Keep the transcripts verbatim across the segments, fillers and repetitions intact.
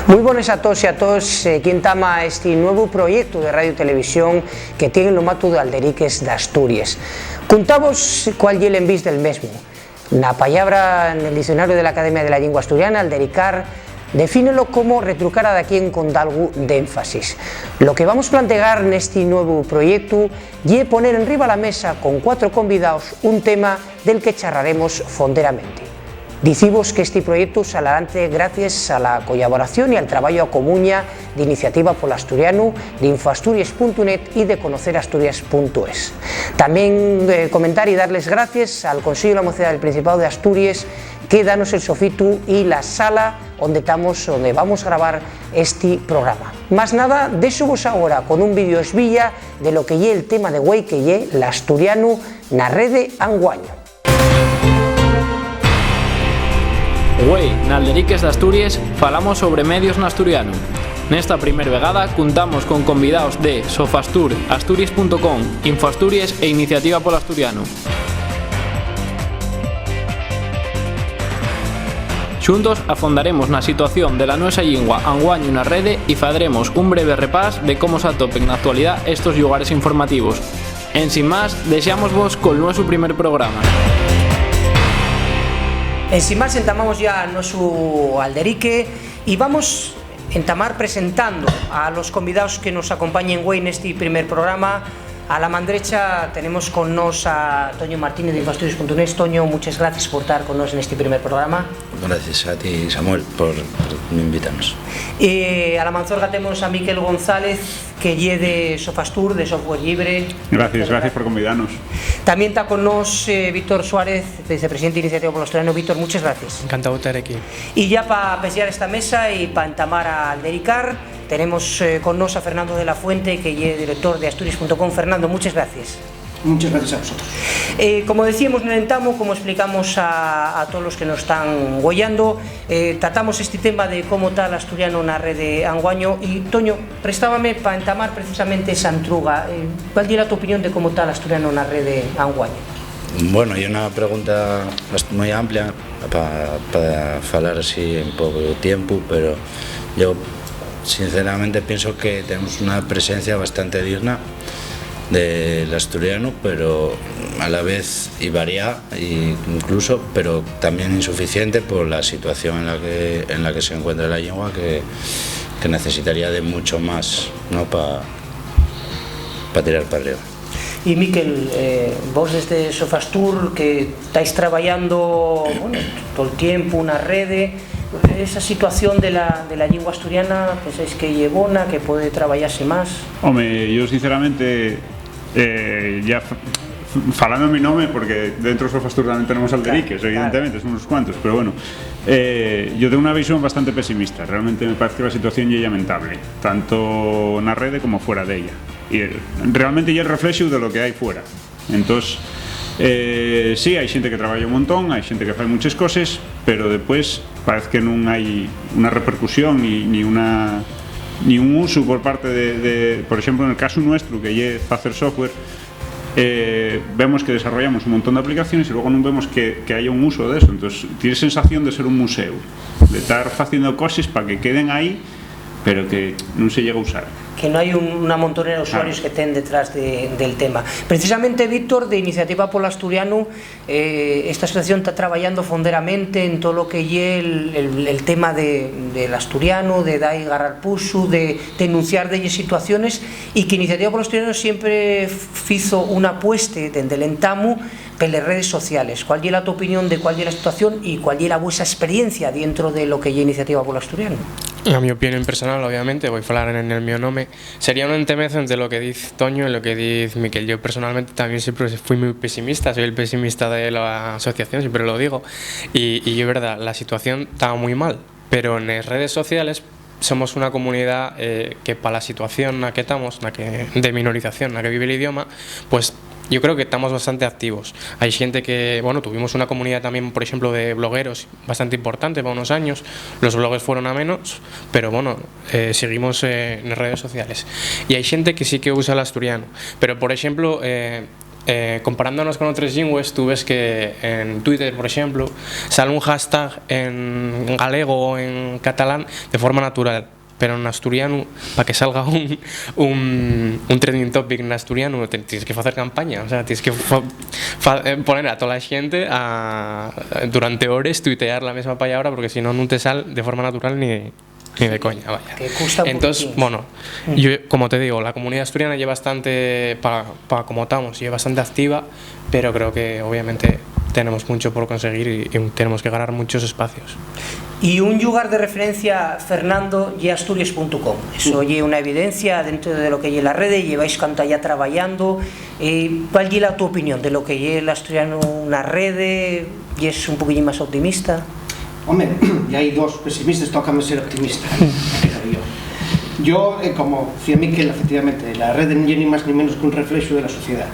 Mui bones a toos y a toos, eh, quien tama esti nuevu proyectu de radio y televisión que tien lo matu d'Alderiques d'Asturies. Cuntavos cuál ye l'envís del mesmu. Na pallabra nel Diccionariu de l'Academia de la Llingua Asturiana, aldericar, defínelo como retrucar a daquién con dalgu d'énfasis. Lo que vamos plantegar nesti nuevu proyectu ye poner enriba la mesa con cuatro convidaos un tema del que charraremos fonderamente. Dicivos qu'esti proyectu sal alante gracies a la collaboración y al trabayu a comuña d'Iniciativa pol Asturianu, d'Infoasturies punto net y de conocer asturias punto es. Tamién, eh, comentar y dar les gracies al Consellu de la Mocedá del Principáu d'Asturies, que danos el sofitu y la sala onde tamos, onde vamos grabar esti programa. Más nada, déxovos agora con un vídeo esbilla de lo que ye el tema de güei, que ye l'asturianu na rede anguaño. Güei, n'Alderiques d'Asturies, falamos sobre medios n'asturianu. Nesta primer vegada cuntamos con convidaos de Sofastur, asturies punto com, Infoasturies e Iniciativa pol Asturianu. Xuntos afondaremos na situación de la nuesa llingua anguaño na rede y fadremos un breve repás de cómo s'atopen na actualidá estos llugares informativos. Ensin más, dexámosvos col nuesu primer programa. Ensin más, entamamos ya nuesu alderique y vamos entamar presentando a los convidaos que nos acompañen güei nesti primer programa. A la man drecha tenemos con nós a Toño Martínez de Infoasturies punto net. Toño, muches gracies por tar con nós nesti primer programa. Gracies a ti, Samuel, por, por invitarnos. Eh, a la manzorga tenemos a Miquel González, que ye de Sofastur, de software llibre. Gracies, gracies por convidanos. Tamién ta con nós, eh, Víctor Suárez, vicepresidente d'Iniciativa pol Asturianu. Víctor, muches gracies. Encantao de tar aquí. Y ya pa peciar esta mesa y pa entamar a aldericar, tenemos, eh, con nós a Fernando de la Fuente, que ye director de asturies punto com. Fernando, muches gracies. Muchas gracias a vosotros. Eh, como decíamos nel entamu, como explicamos a, a tolos que nos tán güeyando, eh, tratamos esti tema de cómo ta l'asturianu na rede anguaño. Y, Toño, préstamame pa entamar precisamente esa entruga. Eh, ¿cuál ye la to opinión de cómo ta l'asturianu na rede anguaño? Bueno, ye una pregunta bast-, mui amplia pa, pa falar así en poco tiempu, pero yo sinceramente pienso que tenemos una presencia bastante digna del asturiano, pero a la vez y variá, y incluso, pero también insuficiente por la situación en la que, en la que se encuentra la lengua, que, que necesitaría de mucho más, ¿no? Pa, pa tirar para arriba. Y, Miquel, eh, vos desde Sofastur, que estáis trabayando, bueno, tol tiempu na rede, esa situación de la, de la llingua asturiana, pensáis que ye bona, que puede trabayase más? Home, yo sinceramente, eh, ya f-, f-, falando en mi nome, porque dentro de Sofastur también tenemos alderiques, claro, evidentemente, claro, son unos cuantos, pero bueno, eh, yo tengo una visión bastante pesimista. Realmente me parece que la situación ya es lamentable, tanto na rede como fuera de ella. Y, eh, realmente ya el reflexo de lo que hay fuera. Entós, eh, sí, hai xente que trabaya un montón, hai xente que fai munches coses, pero depués parez que nun hai una repercusión ni, ni una, ni un usu por parte de, de, por exemplo, nel casu nuestru, que ye facer software, eh, vemos que desarrollamos un montón d'aplicaciones y luego nun vemos que, que haya un uso de eso. Entós, tienes sensación de ser un museu, de tar faciendo coses pa que queden ahí, pero que nun se llega a usar. Que no hai un, una montonera d'usuarios, claro, que ten detrás de, del tema. Precisamente, Víctor, de Iniciativa pol Asturianu, eh, esta asociación ta trabayando fonderamente en tolo que ye el, el, el tema de, del asturianu, de dar y garrar puxu, de denunciar delles situaciones, y que Iniciativa pol Asturianu siempre fizo una apueste dende l'entamu peles redes sociales. ¿Cuál ye la to opinión de cuál ye la situación y cuál ye la vuesa experiencia dientro de lo que ye Iniciativa pol Asturianu? La mi opinión personal, obviamente, voi falar en, en el mio nome, sería un entemezo entre lo que diz Toño y lo que diz Miquel. Yo personalmente también siempre fui muy pesimista, soy el pesimista de la asociación, siempre lo digo, y, y es verdad, la situación está muy mal, pero en las redes sociales somos una comunidá, eh, que pa la situación na que tamos, na que, de minorización na que vive l'idioma, pues yo creo que tamos bastante activos. Hai xente que, bueno, tuvimos una comunidá tamién, por exemplo, de blogueros bastante importante pa unos años. Los blogs fueron a menos, pero, bueno, eh, seguimos, eh, en redes sociales. Y hai xente que sí que usa l'asturianu. Pero, por exemplo, eh, Eh, comparándonos con otres llingües, tú ves que en Twitter, por exemplu, sale un hashtag en galego o en catalán de forma natural, pero en asturianu, pa que salga un, un, un trending topic en asturianu, te, tienes que facer campaña, o sea, tienes que fa-, fa-, eh, poner a tola xente a, durante hores tuitear la mesma pallabra, porque si no, nun te sal de forma natural ni, ni de coña, vaya. Que custa un Entós, poquitín. Bueno, Mm. yo, como te digo, la comunidá asturiana ye bastante, pa, pa como tamos, ye bastante activa, pero creo que, obviamente, tenemos muncho por conseguir y, y tenemos que ganar munchos espacios. Y un llugar de referencia, Fernando, ye asturias punto com. Eso Mm. ye una evidencia dentro de lo que ye la rede, lleváis cuánto allá trabayando. Eh, ¿cuál ye la tu opinión de lo que ye l'asturianu na rede? ¿Yes un poquillín más optimista? Home, ya hai dos pesimistas, tócame ser optimista. Yo, eh, como decía Miquel, efectivamente, la rede nun ye ni más ni menos que un reflexo de la sociedad.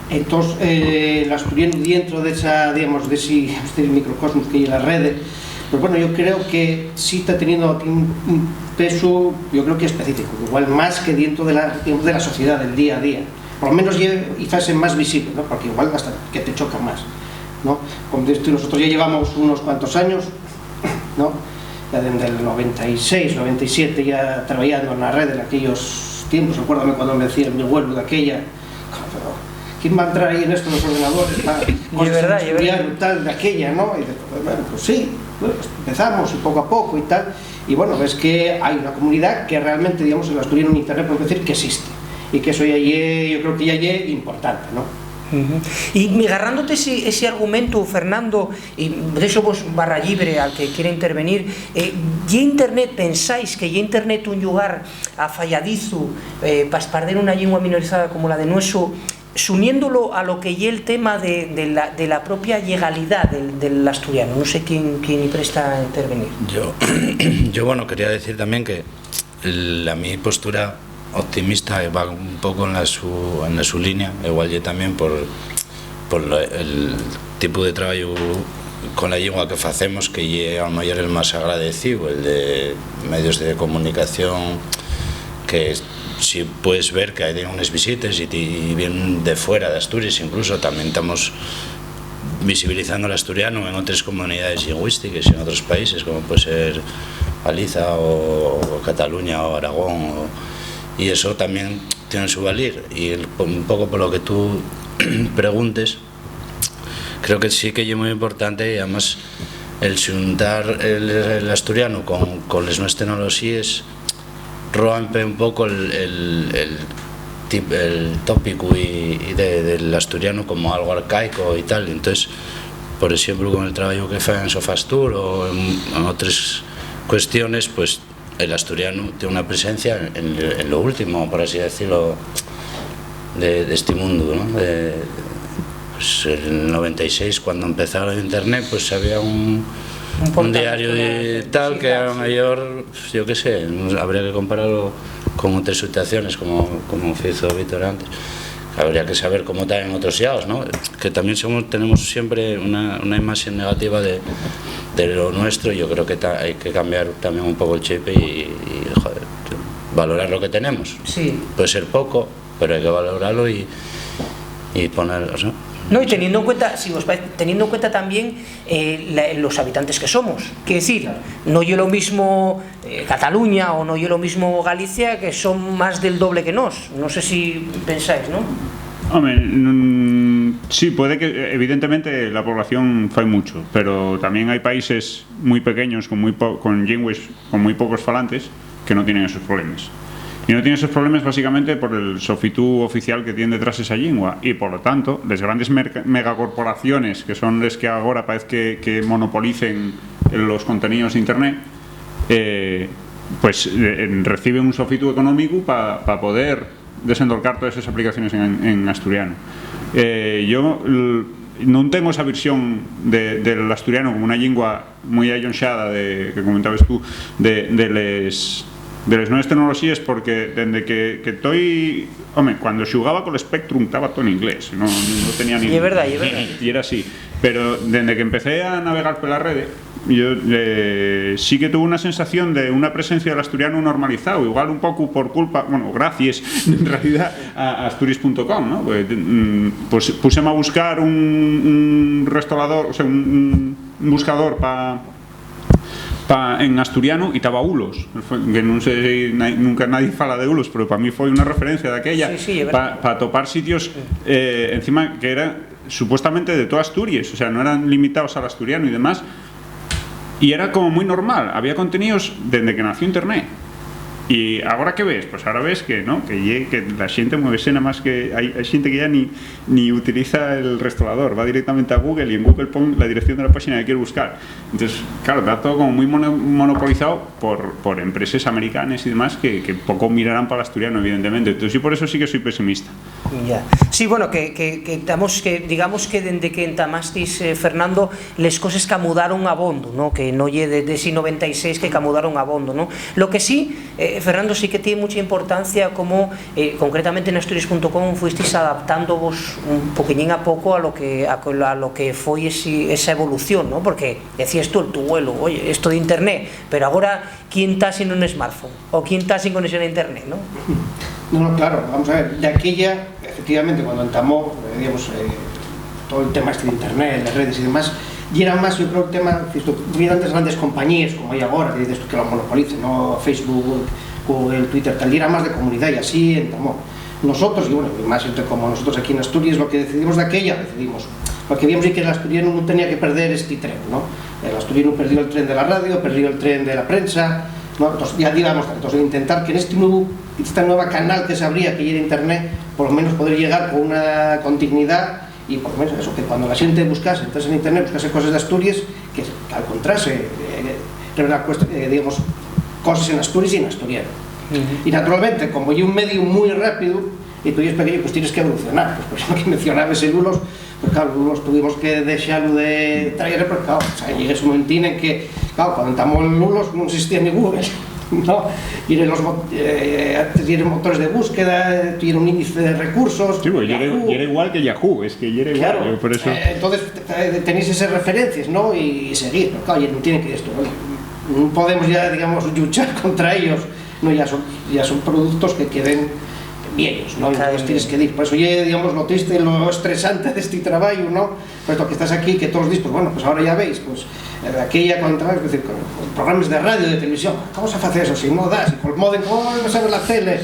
Entós, eh, l'asturianu dientro de esa, digamos, de ese, de ese microcosmos que ye la rede, pues bueno, yo creo que sí está teniendo aquí un, un peso, yo creo que específico, igual más que dientro de la, digamos, de la sociedad del día a día. Por lo menos ye, quizás es más visible, ¿no? Porque igual hasta que te choca más, ¿no? Como dices tú, nosotros ya llevamos unos cuantos años, ¿no? Ya desde el noventa y seis, noventa y siete ya trabajando en la red en aquellos tiempos. Acuérdame cuando me decía mi abuelo de aquella, "Pero, ¿quién va a entrar ahí en esto, los ordenadores, pa-, cosas en verdad, ye asturiano verdad. Y tal, de aquella, ¿no?". Y después, bueno, pues sí, bueno, pues empezamos y poco a poco y tal. Y bueno, ves que hay una comunidad que realmente, digamos, el asturiano en internet puede decir que existe. Y que eso ya ye, yo creo que ya ye importante, ¿no? Ujú. Y garrándote ese, ese argumento, Fernando, y de eso vos barra llibre al que quiera intervenir, eh, ¿ye internet, pensáis que ye internet un llugar afayadizu, eh, pa esparder una llingua minorizada como la de nueso, suniéndolo a lo que ye el tema de, de la, de la propia llegalidá del, del asturianu? No sé quién, quién presta a intervenir. Yo, yo, bueno, quería decir también que la mi postura optimista va un poco en la su, en la su línea, igual ye también por, por la, el tipo de trabajo con la lengua que facemos, que ye a lo mejor el más agradecido, el de medios de comunicación, que si puedes ver que hay unas visitas y, y vienen de fuera de Asturias, incluso también estamos visibilizando el asturiano en otras comunidades lingüísticas, en otros países, como puede ser Galiza o Cataluña o Aragón, o, y eso también tiene su valir. Y el, un poco por lo que tú preguntes, creo que sí que es muy importante, y además el xuntar el, el asturiano con, con les nuevas tecnologías rompe un poco el, el, el tip-, el tópico y, y de, del asturiano como algo arcaico y tal. Entonces, por ejemplo, con el trabajo que fai en Sofastur o en, en otras cuestiones, pues el asturiano tiene una presencia en, en lo último, por así decirlo, de, de este mundo, ¿no? De, pues, en el noventa y seis, cuando empezó el internet, pues había un, un, un portal diario de tal que a lo mejor, yo qué sé, habría que compararlo con otras situaciones, como, como hizo Víctor antes. Habría que saber cómo está en otros lados, ¿no? Que también somos, tenemos siempre una, una imagen negativa de, de lo nuestro. Yo creo que ta-, hay que cambiar también un poco el chip y, y, joder, valorar lo que tenemos. Sí. Puede ser poco, pero hay que valorarlo y, y ponerlo, ¿no? No, y teniendo en cuenta, si vos parece, teniendo en cuenta también, eh, la, los habitantes que somos. Quiero decir, no ye lo mismo, eh, Cataluña o no ye lo mismo Galicia, que son más del doble que nos. No sé si pensáis, ¿no? Home, nun, sí, puede que, evidentemente, la población fai mucho, pero también hay países muy pequeños, con muy po-, con lingües, con muy pocos falantes, que no tienen esos problemas. Y no tienen esos problemas básicamente por el sofitu oficial que tiene detrás esa lengua. Y, por lo tanto, las grandes merca-, megacorporaciones, que son las que ahora parece que, que monopolicen los contenidos de Internet, eh, pues, eh, reciben un sofitu económico pa, pa poder desendolcar todas esas aplicaciones en, en asturiano. Eh, yo, l-, non tengo esa visión de, del asturiano como una lengua muy allonxada de, que comentabas tú, de, de les, de les nuevas tecnologías, porque desde que, que estoy, home, cuando xugaba con el Spectrum estaba todo en inglés, no, no tenía ni... Y es verdad, y es verdad. Y era así. Pero desde que empecé a navegar por la red, Yo, eh, sí que tuve una sensación de una presencia del asturiano normalizado, igual un poco por culpa, bueno, gracias en realidad a, a asturias punto com, ¿no? Pues, mm, pues puseme a buscar un, un restolador, o sea, un, un buscador pa, pa, en asturiano y taba Ulos, que no sé si na-, nunca nadie fala de Ulos, pero para mí fue una referencia de aquella, sí, sí, es verdad, pa, pa topar sitios, eh, encima que era supuestamente de todas Asturies, o sea, no eran limitados al asturiano y demás, y era como muy normal, había contenidos desde que nació Internet. Y ahora qué ves? Pues ahora ves que, ¿no? Que, ye, que la gente mueve nada más que, hay, hay gente que ya ni, ni utiliza el restolador, va directamente a Google y en Google pon la dirección de la página que quiere buscar. Entonces, claro, está todo como muy mono-, monopolizado por, por empresas americanas y demás que, que poco mirarán para el asturiano, evidentemente. Entonces, yo por eso sí que soy pesimista. Ya. Sí, bueno, que, que, que, tamos, que digamos que dende que entamastis, eh, Fernando, les coses camudaron abondo, ¿no? Que no ye de, de si noventa y seis que camudaron abondo, ¿no? Lo que sí, eh, Fernando, sí que tiene mucha importancia como, eh, concretamente en asturias punto com, fuisteis adaptándovos un poquillín a poco a lo que, a, a lo que foi esi, esa evolución, ¿no? Porque decías tú, el tu vuelo, oye, esto de internet, pero ahora, ¿quién ta sin un smartphone? ¿O quién ta sin conexión a internet, no? No, no, claro, vamos a ver, de aquella, efectivamente, cuando entamó, eh, digamos, eh, todo el tema este de internet, las redes y demás, y era más, yo creo, el tema, esto, hubieran antes grandes compañías, como hay ahora, que dices tú que lo monopolicen, ¿no? Facebook, Google, Twitter, tal, y era más de comunidad, y así entamó. Nosotros, y bueno, y más gente como nosotros aquí en Asturias, lo que decidimos de aquella, decidimos, porque vimos que el asturiano no tenía que perder este tren, ¿no? El asturiano perdió el tren de la radio, perdió el tren de la prensa, ¿no? Entonces, ya digamos, entonces, intentar que en este nuevo, esta nueva canal que se abría, que era internet, por lo menos poder llegar con una, con dignidad, y por lo menos eso, que cuando la gente buscase, entonces en internet, buscase cosas de Asturias, que, que encontrase, eh, de verdad, cuest-, eh, digamos, cosas en Asturias y en asturiano. Y naturalmente, como hay un medio muy rápido y tú eres pequeño, pues tienes que evolucionar. Pues por eso que mencionabas el Ulos, pues claro, Ulos tuvimos que dejarlo de traer, porque claro, o sea, llega un momentín en que, claro, cuando entamó el Ulos no existía ni Google, ¿no? Y eran los mo-, eh, antes eran motores de búsqueda, eh, tuviera un índice de recursos. Sí, pues, y era, Yahoo, y era igual que Yahoo, es que y era igual, claro, yo por eso. Eh, entonces, eh, tenéis esas referencias, ¿no? Y seguir, pero claro, ya no tienen que esto, ¿no? No podemos ya, digamos, luchar contra ellos, ¿no? Ya son, ya son productos que queden viejos, ¿no? Entonces tienes que ir. Por eso ya, digamos, lo triste, lo estresante de este trabajo, ¿no? Pues esto que estás aquí, que todos dices, pues bueno, pues ahora ya veis, pues, eh, aquella contra, es decir, con, con programas de radio, de televisión, ¿cómo se hace eso? Si no das, y con el modem, ¿cómo vas a ver la tele?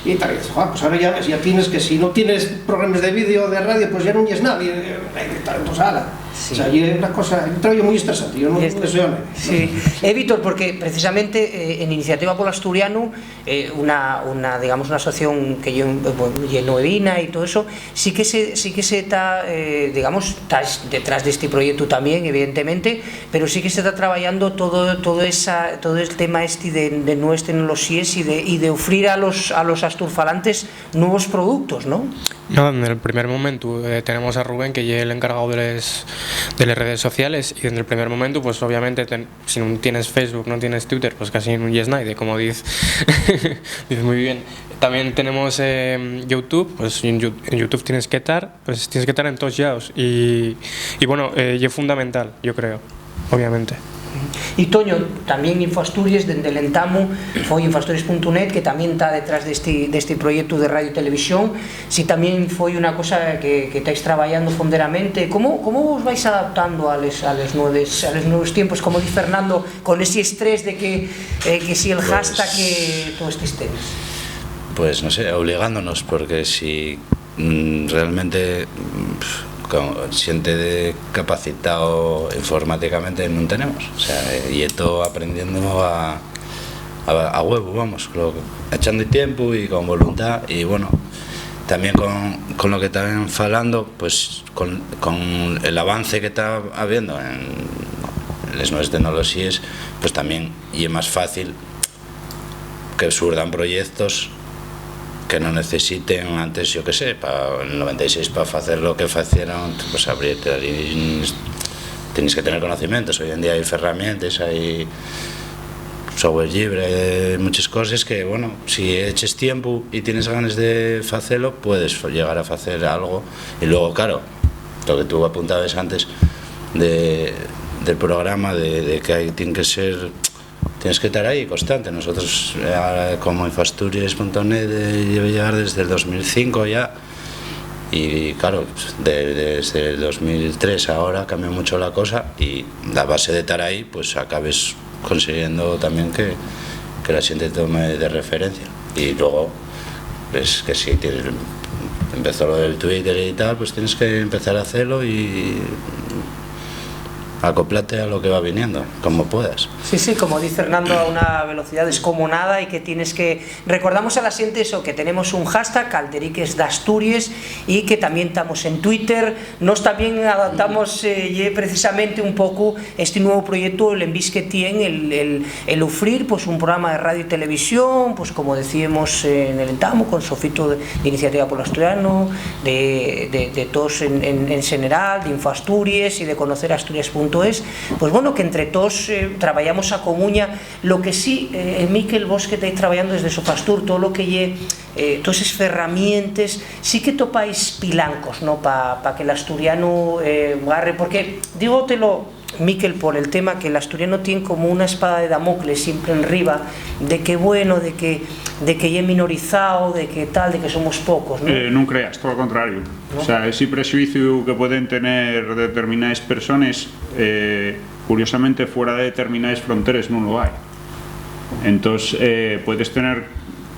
Y tal, y dices, "Ah, pues ahora ya ves, ya tienes que, si no tienes programas de vídeo, de radio, pues ya no es nadie, eh, eh, tal, entonces, ala". Sí. O sea, y es una cosa, un trabajo muy estresante, yo no, no deseo nada. Sí. Eh, Víctor, porque precisamente, eh, en Iniciativa polo Asturianu, eh, una, una, digamos, una asociación que ye, bueno, ye nuevina y todo eso, sí que se, sí que se ta, eh, digamos, ta detrás de este proyecto también, evidentemente, pero sí que se ta trabayando todo, todo, esa, todo el tema este de, de nuevas tecnologías y de, y de ofrir a los, a los asturfalantes nuevos productos, ¿no? No, en el primer momento, eh, tenemos a Rubén, que ye el encargado de les, de les redes sociales, y en el primer momento, pues obviamente, ten-, si no tienes Facebook, no tienes Twitter, pues casi no es nadie, como dice, dice muy bien. También tenemos, eh, YouTube, pues en You-, en YouTube tienes que estar, pues tienes que estar en todos lados, y, y bueno, eh, y es fundamental, yo creo, obviamente. Y Toño, también InfoAsturias, dende el entamu, foi infoasturias punto net, que también ta detrás de este, de este proyecto de radio y televisión. Si también foi una cosa que, que estáis trabajando fonderamente, ¿cómo, cómo vos vais adaptando a les, a les nueves, a los nuevos tiempos, como dice Fernando, con ese estrés de que, eh, que si el hashtag, que todos estos temas? Pues no sé, obligándonos, porque si, mm, realmente, mm, pf, con, xente de capacitado informáticamente no tenemos. O sea, eh, y esto aprendiendo a, a, a huevo, vamos, lo, echando tiempo y con voluntad y bueno, también con, con lo que también falando, pues con, con el avance que está habiendo en, en las nuevas tecnologías, pues también y es más fácil que surdan proyectos que no necesiten antes, yo qué sé, pa, el noventa y seis pa facer lo que facieron, pues abrirte ali, tenéis que tener conocimientos. Hoy en día hay herramientas, hay software libre, hay muchas cosas que, bueno, si eches tiempo y tienes ganas de facelo, puedes fa-, llegar a facer algo. Y luego, claro, lo que tú apuntabas antes de, del programa, de, de que hai, tien que ser, tienes que tar ahí constante. Nosotros, eh, como infasturies punto net, eh, lleve llevar desde el dos mil cinco ya, y claro, de, desde el dos mil tres ahora cambió mucho la cosa, y a base de tar ahí, pues acabes consiguiendo también que, que la xente tome de referencia. Y luego, es que si tienes, empezó lo del Twitter y tal, pues tienes que empezar a hacerlo y acoplate a lo que va viniendo, como puedas. Sí, sí, como dice Fernando, a una velocidad descomunada y que tienes que... Recordamos a la xente eso, que tenemos un hashtag, Alteriques d'Asturies, y que también estamos en Twitter. Nos también adaptamos, eh, ye precisamente un poco este nuevo proyecto, el envís que tien el, el, el ufrir, pues, un programa de radio y televisión, pues, como decíamos, eh, en el entamu, con Sofito de, de Iniciativa por l'Asturianu, de, de, de todos en, en, en general, de Infoasturies y de conocer asturias punto es, pues, bueno, que entre todos, eh, trabajamos a comuña. Lo que sí, eh, Miquel, vos que estáis trabajando desde Sofastur, todo lo que lle, eh, todas esas ferramientes, sí que topáis pilancos, ¿no? Pa, pa que l'asturianu, eh, garre, porque dígotelo, Miquel, por el tema que l'asturianu tien como una espada de Damocles siempre enriba, de que, bueno, de que, de que ye minorizao, de que tal, de que somos pocos, ¿no? Eh, nun creas, todo lo contrario. ¿No? O sea, ese prexuiciu que pueden tener determinaes persones, eh, curiosamente, fuera de determinaes fronteres nun lo hai. Entós, eh, puedes tener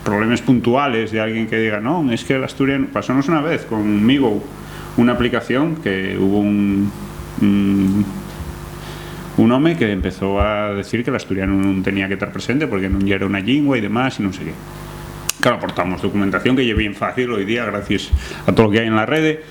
problemes puntuales de alguien que diga, non, es que l'asturianu, pasónos una vez con Migo, una aplicación que hubo un, un, un home que empezó a decir que l'asturianu nun tenía que tar presente porque nun yera una llingua y demás y non sé qué. Claro, aportamos documentación que ye bien fácil hoy día gracias a todo lo que hai en la rede.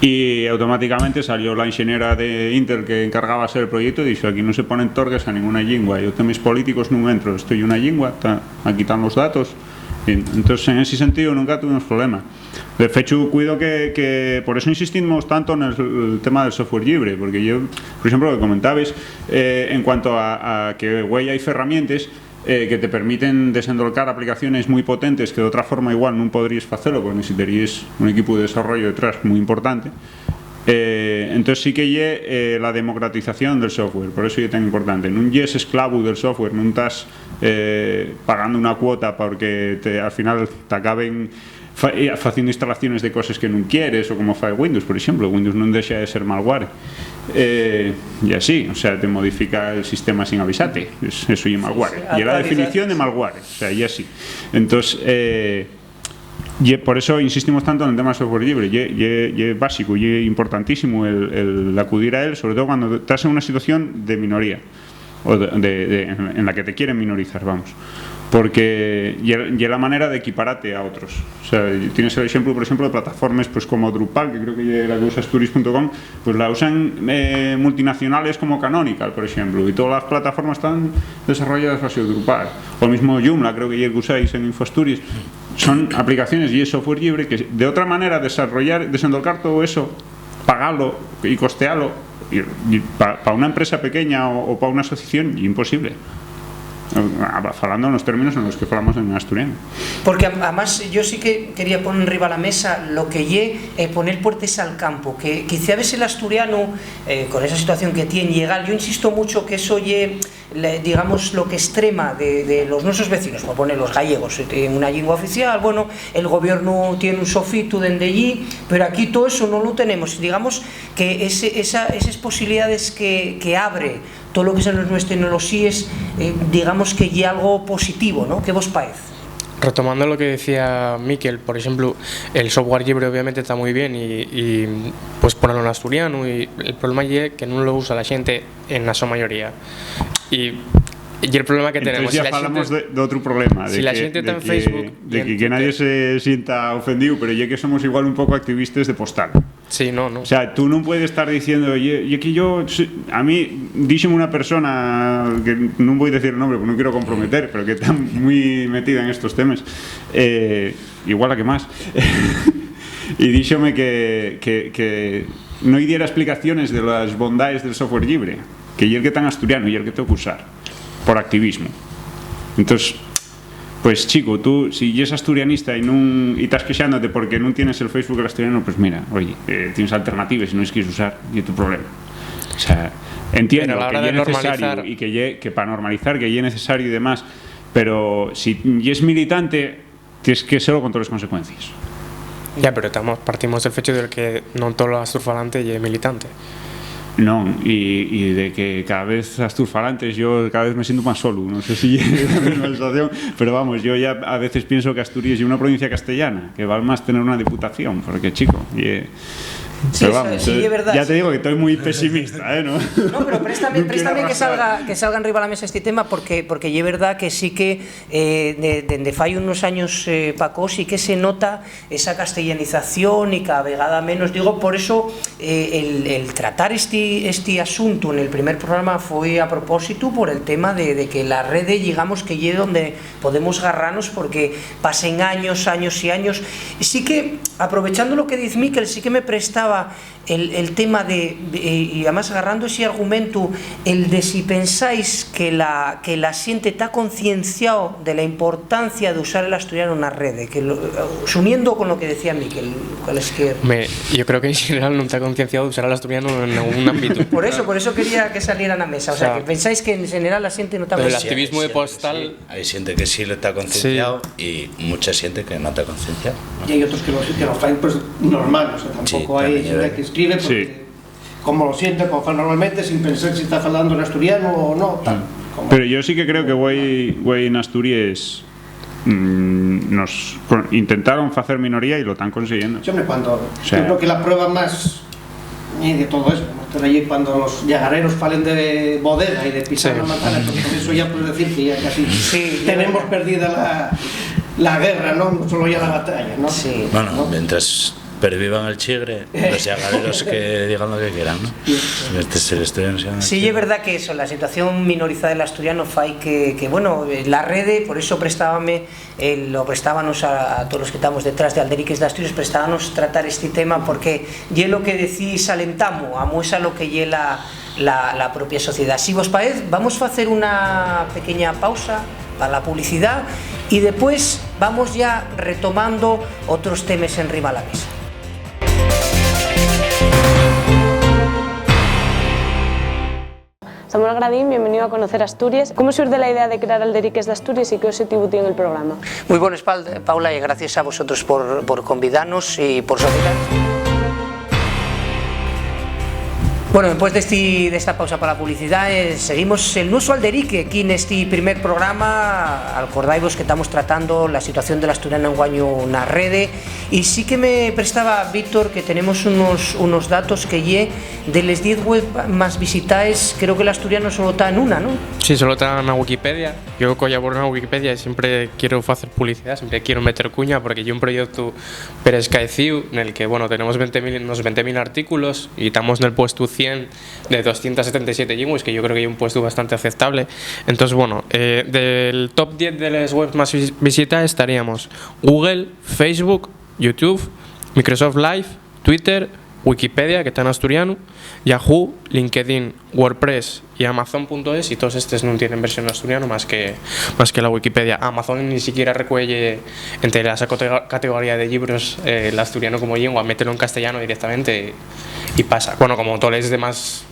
Y automáticamente salió la inxeniera de Intel que encargábase del proyecto y dixo, aquí nun se ponen torgues a ninguna llingua, yo temes políticos nun entro, esto ye una llingua, ta, aquí tán los datos. Y entonces, en ese sentido, nunca tuvimos problema. De fechu, cuido que, que por eso insistimos tanto en el, el tema del software llibre, porque yo, por exemplo, lo que comentabes, eh, en cuanto a, a que güei hai ferramientes, eh, que te permiten desendolcar aplicaciones mui potentes que d'otra forma igual nun podríes facelo, porque necesitaríes un equipu de desarrollo detrás mui importante. Eh, entós sí que ye, eh, la democratización del software, por eso ye tan importante. Nun yes esclavu del software, nun tas, eh, pagando una cuota porque te, al final t'acaben fa-, eh, faciendo instalaciones de coses que nun quieres, o como fai Windows, por exemplo. Windows nun dexa de ser malware. Eh, y así, o sea, te modifica el sistema sin avisate. Es, eso ye malware. Sí, y la actualiza- definición de malware, o sea, y así. Entós, eh, ye, por eso insistimos tanto en el tema del software llibre. Ye, ye, ye básico, ye importantísimo el, el acudir a él, sobre todo cuando estás en una situación de minoría, o de, de, de, en la que te quieren minorizar, vamos. Porque ye, ye la manera d'equiparate a otros. O sea, tienes el exemplu, por exemplu, de plataformes, pues, como Drupal, que creo que ye la que usa Asturies punto com, pues la usan, eh, multinacionales como Canonical, por exemplu, y todas las plataformas están desarrolladas baixo Drupal. O el mismo Joomla, creo que ye el que usáis en Infoasturies. Son aplicaciones y es software llibre que de otra manera desarrollar, desendolcar todo eso, pagalo y costealo, y, y pa, pa una empresa pequeña o, o pa una asociación, ye imposible. Ah, falando en los términos en los que falamos en asturiano. Porque am-, además yo sí que quería poner enriba la mesa lo que ye, eh, poner puertes al campo, que quizá a veces el asturiano, eh, con esa situación que tien llegal, yo insisto mucho que eso ye, le, digamos, lo que extrema de, de los nuestros vecinos, por poner los gallegos, eh, en una lengua oficial, bueno, el gobierno tiene un sofitu dende allí, pero aquí todo eso no lo tenemos. Digamos que ese, esa, esas posibilidades que, que abre todo lo que son las nuevas tecnologías, eh, digamos que ye algo positivo, ¿no? ¿Qué vos parece? Retomando lo que decía Miquel, por exemplu, el software llibre obviamente está mui bien y, y pues ponelo en asturiano, y el problema ye que nun lo usa la xente en la so mayoría. Y, y el problema que tenemos, entonces ya si la falamos xente, de, de otro problema, si de la que, xente de está en que, Facebook de y que, en que nadie Twitter se sienta ofendido, pero ya que somos igual un poco activistas de postal. Sí, no, no. O sea, tú nun puedes estar diciendo, ye, ye que yo, si-, a mí, díxome una persona, que nun voi decir el nombre porque non quiero comprometer, pero que está muy metida en estos temas, eh, igual la que más, y díxome que, que, que no diera explicaciones de las bondades del software llibre, que ye el que tan asturiano, ye el que tengo que usar, por activismo. Entonces, pues, chico, tú, si yes asturianista y nun, y estás quexándote porque nun tienes el Facebook asturiano, pues mira, oye, eh, tienes alternativas y no es quieres usar, y es tu problema. O sea, entiendo que ye necesario y que ye, que pa normalizar que ye necesario y demás, pero si yes militante, tienes que serlo con todas las consecuencias. Ya, pero tamos, partimos del fecho del que non tolo asturfalante ye militante. Non, y, y de que cada vez asturfalantes, yo cada vez me siento más solo, no sé si es la misma sensación, pero vamos, yo ya a veces pienso que Asturias es una provincia castellana, que vale más tener una diputación, porque, chico, y, Sí, pero vamos, sí, es verdad, ya te digo que estoy muy pesimista, ¿eh? ¿No? No, pero préstame, préstame que salga, que salga enriba la mesa este tema, porque, porque ye verdad que sí que, eh, de, dende fai unos años, eh, pacó, sí que se nota esa castellanización y cada vegada menos. Digo, por eso, eh, el, el tratar este, este asunto en el primer programa fue a propósito por el tema de, de que la rede, digamos, que ye donde podemos garranos, porque pasen años, años y años. Sí que, aprovechando lo que diz Miquel, sí que me prestaba el, el tema de, de, y además agarrando ese argumento, el de si pensáis que la, que la xente ta concienciao de la importancia de usar el asturiano na rede, que lo, xuniendo con lo que decía Miquel, cuál es que Home, yo creo que en general non ta concienciao de usar el asturiano en ningún ámbito. Por eso, por eso quería que saliera na mesa, o sea, O sea, que pensáis que en general la xente no ta pero el concienciao. Activismo de postal. Hai xente que sí le ta concienciao y mucha xente que no ta concienciao, ¿no? Y hay otros que lo, que lo faen, pues, normal, o sea, tampoco hay gente que escribe porque, como lo siente, como fala normalmente, sin pensar si está falando en asturiano o no, tal. Pero yo sí que creo que güei, güei en Asturias, mm, nos co-, intentaron facer minoría y lo están consiguiendo. Sí, hombre, cuando, yo creo que la prueba más, eh, de todo eso, ¿no? Pero allí cuando los llagareros falen de bodega y de pisar la manzana, pues con eso ya puedes decir que ya casi tenemos perdida la, la guerra, ¿no? No solo ya la batalla, ¿no? Sí. Bueno, mientras pervivan el chigre, los llagareros que digan lo que quieran, ¿no? Este, se les estoy enseñando Sí, es verdad que eso, la situación minorizada del asturiano fai que, que, bueno, eh, la rede, por eso prestábame, eh, lo prestábanos a, a todos los que estamos detrás de Alderiques de Asturias, prestábanos tratar este tema porque ye lo que decís al entamu, amuesa lo que ye la, la, la propia sociedad. Si vos paez, vamos a hacer una pequeña pausa para la publicidad y después vamos ya retomando otros temas enriba la mesa. Samuel Gradín, bienvenido a Conocer Asturias. ¿Cómo surge la idea de crear Alderiques de Asturias y qué objetivo tiene el programa? Muy buenas, Pal-, Paula, y gracias a vosotros por, por convidarnos y por saludarnos. Bueno, después de esta pausa para la publicidad, eh, seguimos el nuestro Alderique aquí en este primer programa. Acordaivos que estamos tratando la situación del asturiano en guaño na rede. Y sí que me prestaba, Víctor, que tenemos unos, unos datos que ye de les diez web más visitaes, creo que l'asturiano solo ta en una, ¿no? Sí, solo ta na Wikipedia. Yo collaboro na Wikipedia y siempre quiero facer publicidad, siempre quiero meter cuña porque ye un proyecto perescaecíu nel que, bueno, tenemos veinte mil, unos veinte mil artículos y estamos nel puestu cien de doscientas setenta y siete llingües, que yo creo que ye un puestu bastante aceptable. Entonces, bueno, eh, del top diez de les webs más vis-, visitaes estaríamos Google, Facebook, YouTube, Microsoft Live, Twitter, Wikipedia, que ta n'asturianu, Yahoo, LinkedIn, WordPress y Amazon punto es, y todos estos nun tienen versión n'asturianu más que, más que la Wikipedia. Amazon ni siquiera recuelle ente la sa cate-, categoría de llibros, eh, l'asturianu como llingua, mételo en castellano directamente y, y pasa. Bueno, como toles demás,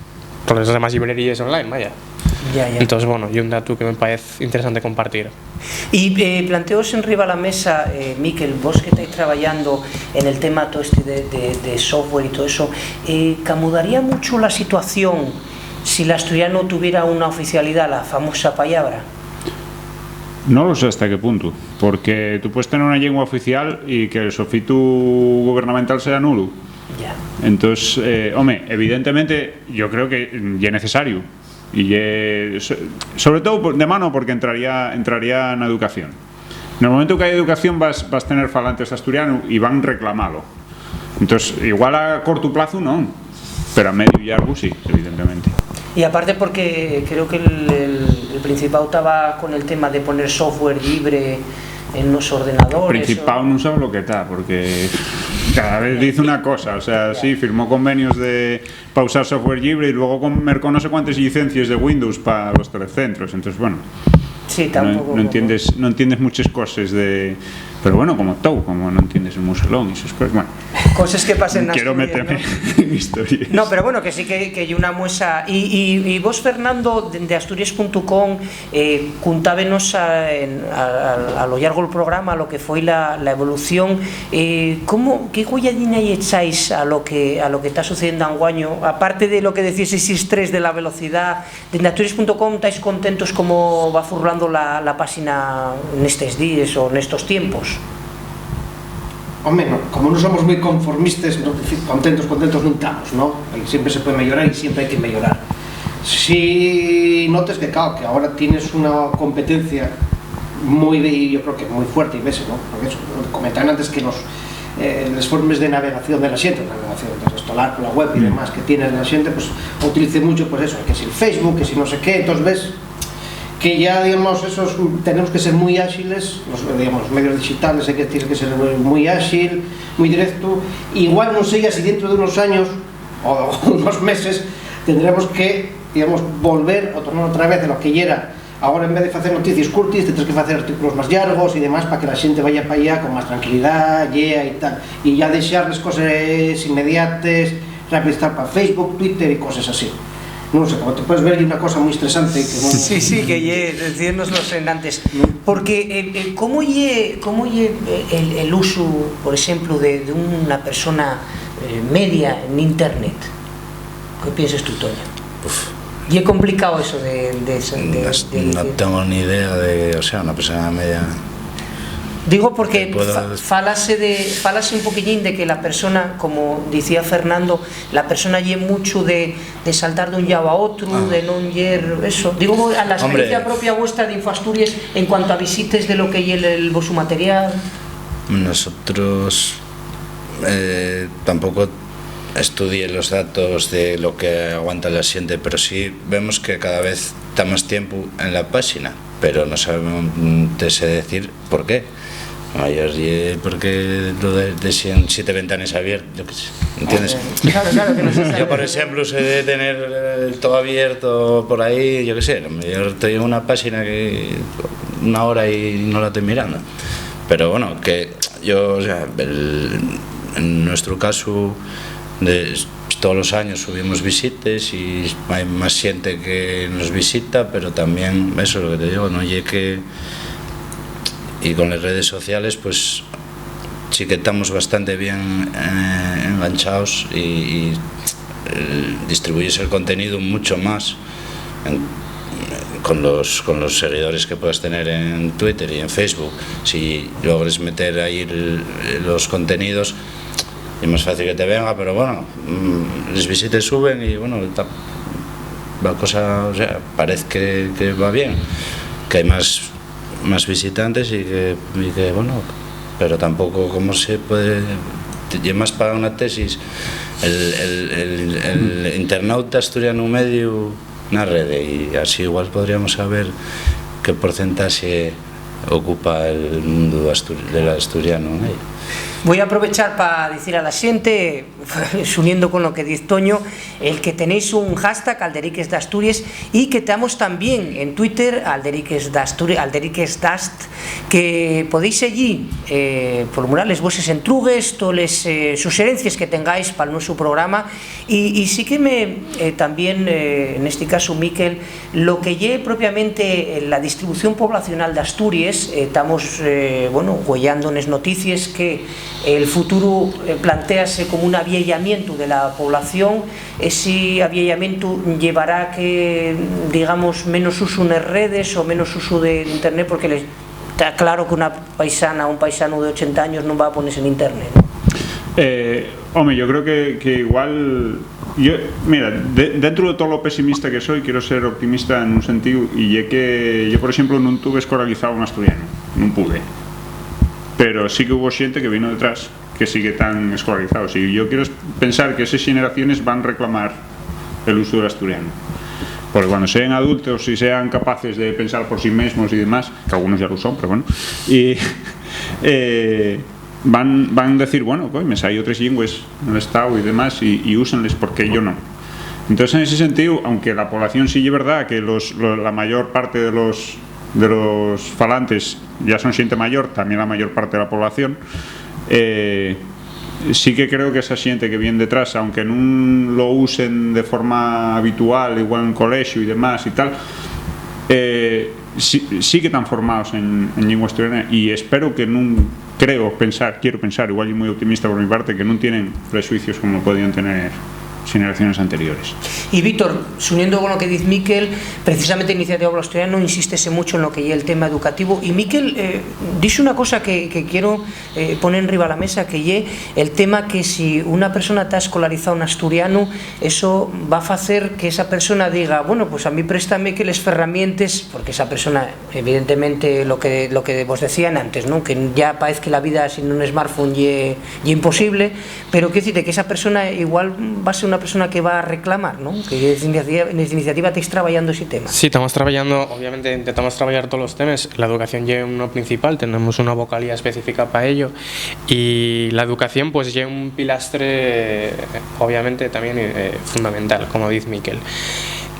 toles demás llibreríes online, vaya. Ya, ya. Entonces, bueno, ye un datu que me paez interesante compartir. Y, eh, planteos enriba la mesa, eh, Miquel, vos que estáis trabajando en el tema todo este de, de, de software y todo eso, eh, ¿camudaría mucho la situación si l'asturiano tuviera una oficialidad, la famosa pallabra? No lo sé hasta qué punto, porque tú puedes tener una lengua oficial y que el sofitu gubernamental sea nulo. Ya. Entonces, eh, home, evidentemente, yo creo que, mm, ye necesario. Y ye, so-, sobre todo por, de mano, porque entraría, entraría na educación. En el momento que hai educación vas, vas tener falantes asturianu y van reclamalo. Entonces, igual a corto plazo non, pero a medio y llargu sí, evidentemente. Y aparte porque creo que el, el, el Principao taba con el tema de poner software llibre en los ordenadores. Principao o non sabe lo que ta, porque cada vez dice una cosa, o sea, sí, firmó convenios de pa usar software llibre y luego con, mercó no sé cuántas llicencies de Windows pa los telecentros. Entonces, bueno, Sí, no, tampoco no como entiendes, no entiendes muchas cosas de, Pero bueno, como tou, como non tienes el muselón y esas cosas, bueno, Coses que pasen na quiero meterme en historias. No, pero bueno, que sí que, que hay una muestra. Y, y, y vos, Fernando, de asturias punto com, eh, cuntábenos a, en, a, a, a lo llargo del programa lo que fue la, la evolución. Eh, ¿cómo, qué huelladina lle echáis a lo que, a lo que está sucediendo anguaño? Aparte de lo que decís, esos tres de la velocidad, Dende asturias punto com, ¿tais contentos cómo va furlando la, la páxina nestes díes o nestos tiempos? Home, no, como non somos moi conformistes, no, contentos, contentos non tamos, ¿no? Aí siempre se puede mellorar y siempre hai que mellorar. Si notes que, claro, que ahora tienes una competencia moi, yo creo que moi fuerte, y vese, ¿no? Porque eso, comentan antes que los eh, les formes de navegación de la xente, navegación de restolar pola web y demás que tiene la xente, pues utilice mucho, pues eso, que si el Facebook, que si no sé qué, entonces ves que ya, digamos, esos, tenemos que ser muy ágiles, los, digamos, los medios digitales, hay que, tiene que ser muy, muy ágil, muy directo. Igual no sé ya si dentro de unos años o unos meses tendremos que, digamos, volver o tornar otra vez a lo que ya era. Agora, en vez de facer noticias curtis, te tienes que facer artículos más llargos y demás para que la xente vaya pa allá con más tranquilidad, lea y tal. Y ya deixar les coses inmediates, rápido, estar pa Facebook, Twitter y coses así. Non sé, como te puedes ver, ye una cosa moi estresante que non... Sí, sí, que ye, decídenoslo en antes. Porque, eh, eh, ¿cómo ye, cómo ye, eh, el, el usu, por exemplu, de, de una persona, eh, media en Internet? ¿Qué piensas tú, Toño? Uf. ¿Ye complicado eso de, de, de, no, de, no tengo ni idea de, o sea, una persona media... Digo porque fa, falase, de, falase un poquillín de que la persona, como decía Fernando, la persona ye mucho de, de saltar de un llau a otro, ah, de non yer eso. Digo, a la experiencia propia vuestra de Infoasturias en cuanto a visites de lo que ye el, el vosu material. Nosotros eh, tampoco estudié los datos de lo que aguanta la xente, pero sí vemos que cada vez ta más tiempu en la páxina, pero no sabemos, mm, te sé decir por qué. A lo mellor ye porque lo de, dexen siete ventanes abiertes, yo qué sé, ¿entiendes? Claro, claro, que no se sabe. Yo, por exemplu, sé de tener eh, todo abierto por ahí, yo qué sé, a lo mellor tengo una páxina que una hora y no la estoy mirando. Pero bueno, que yo, o sea, el, en nuestro caso, de, todos los años subimos visites y hay más gente que nos visita, pero también, eso es lo que te digo, no ye que... Y con las redes sociales, pues sí que estamos bastante bien eh, enganchados y, y eh, distribuyes el contenido mucho más en, con, los, con los seguidores que puedas tener en Twitter y en Facebook. Si logres meter ahí el, los contenidos, es más fácil que te venga, pero bueno, mm, les visites suben y bueno, ta, la cosa, o sea, parece que, que va bien, que hay más, más visitantes y que, y que, bueno, pero tampoco como se puede, y más para una tesis, el, el, el, el internauta asturiano medio na rede, y así igual podríamos saber qué porcentaje ocupa el mundo asturi-, del asturiano en ello. Voy a aprovechar para decir a la gente, uniendo con lo que dice Toño, el que tenéis un hashtag, Alderiques d'Asturies, y que estamos también en Twitter, Alderiques d'Asturi-, Alderiques d'Ast, que podéis seguir eh, por mural les vueses entrugues, todas las eh, sugerencias que tengáis para el nuestro programa. Y, y sí que me, eh, también, eh, en este caso, Miquel, lo que ye propiamente eh, la distribución poblacional d'Asturies, eh, estamos, eh, bueno, güeyando nes noticies que el futuro eh, plantéase como un avieyamiento de la población. Ese avieyamiento llevará que, digamos, menos uso en redes o menos uso de, de internet, porque les, está claro que una paisana o un paisano de ochenta años non va a ponerse en internet, ¿no? Eh, home, yo creo que, que igual... Yo, mira, de, dentro de todo lo pesimista que soy, quiero ser optimista en un sentido, y ye que yo, por exemplo, non tuve escolarizado un asturiano, non pude. Pero sí que hubo xente que vino detrás que sigue tan escolarizados. Y yo quiero pensar que esas generaciones van a reclamar el uso del asturiano. Porque cuando sean adultos y sean capaces de pensar por sí mismos y demás, que algunos ya lo son, pero bueno, y, eh, van, van a decir, bueno, coi, me hay otras lenguas en el Estado y demás, y, y úsenles, ¿por qué yo no? Entonces, en ese sentido, aunque la población sí es verdad que los, lo, la mayor parte de los de los falantes ya son xente mayor, tamién la mayor parte de la población. Eh, sí que creo que esa xente que vien detrás, aunque nun lo usen de forma habitual, igual en colegio y demás y tal, eh, sí, sí que están formados en, en lengua asturiana, y espero que nun, creo pensar, quiero pensar, igual yo muy optimista por mi parte, que nun tienen prejuicios como podían tener generaciones anteriores. Y Víctor, suniendo con lo que dice Miquel, precisamente Iniciativa Asturiana insístese mucho en lo que ye el tema educativo. Y Miquel eh, dice una cosa que, que quiero eh, poner enriba la mesa, que ye el tema que si una persona está escolarizada en asturiano, eso va a hacer que esa persona diga, bueno, pues a mí préstame que les ferramientes, porque esa persona, evidentemente, lo que, lo que vos decían antes, ¿no? Que ya parece que la vida sin un smartphone ye, ye imposible, pero quiero decirte que esa persona igual va a ser una persona que va a reclamar, ¿no? Que es iniciativa, en iniciativa estáis trabajando ese tema. Sí, estamos trabajando, obviamente intentamos trabajar todos los temas. La educación ye uno principal, tenemos una vocalía específica para ello, y la educación pues ye un pilastre, obviamente, también eh, fundamental, como dice Miquel.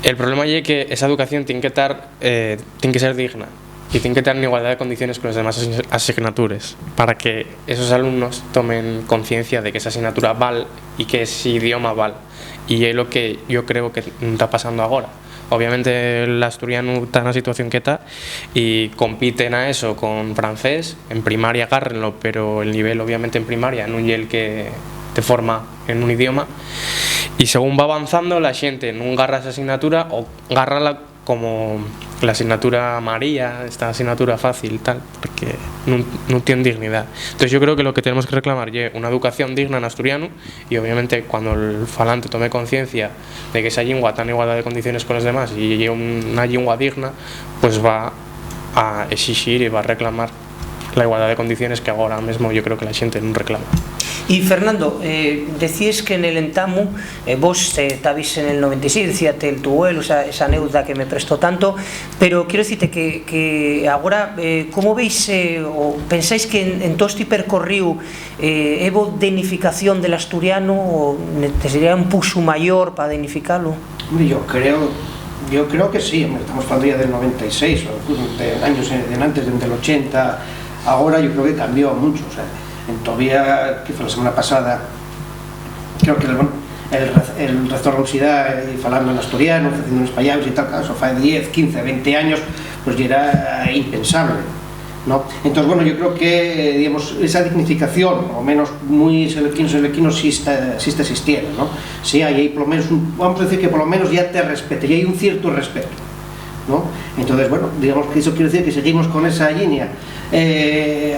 El problema ye que esa educación tiene que estar, eh, tiene que ser digna y tiene que estar en igualdad de condiciones con las demás asign- asignaturas para que esos alumnos tomen conciencia de que esa asignatura val y que ese idioma val. Y es lo que yo creo que está pasando ahora. Obviamente l'asturianu ta na situación que ta y compiten a eso con francés. En primaria agárrenlo, pero el nivel obviamente en primaria nun ye el que te forma en un idioma. Y según va avanzando, la xente nun garra esa asignatura o gárrala como la asignatura María, esta asignatura fácil, tal, porque nun, nun tien dignidá. Entonces yo creo que lo que tenemos que reclamar ye una educación digna en asturianu, y obviamente cuando el falante tome conciencia de que esa llingua ta en igualdad de condiciones con los demás y ye una llingua digna, pues va a exixir y va a reclamar la igualdad de condiciones que agora mesmo yo creo que la xente nun reclama. Y Fernando, eh, decíes que en el entamu eh, vos eh, tabis en el noventa y seis, decíate el tu abuelo, esa, esa anécdota que me prestó tanto, pero quiero decirte que, que agora, eh, ¿cómo veis eh, o pensáis que en, en todo este percorríu eh, hebo denificación del asturiano o necesitaría un puxu mayor pa denificalo? Hombre, yo creo, yo creo que sí, hombre, estamos hablando ya del noventa y seis, o incluso de años en, en antes, desde el ochenta, ahora yo creo que cambió mucho. O sea, en todavía, que fue la semana pasada, creo que el, bueno, el, re- el rector de la universidad, eh, falando en asturiano, haciendo unos payados y tal, claro, eso fue diez, quince, veinte años, pues ya era eh, impensable, ¿no? Entonces, bueno, yo creo que, digamos, esa dignificación, por lo menos muy selequino, selequino, sí está, sí está existiendo, ¿no? Sí, hay, hay por lo menos, un- vamos a decir que por lo menos ya te respete, ya hay un cierto respeto, ¿no? Entonces, bueno, digamos que eso quiere decir que seguimos con esa línea. Eh,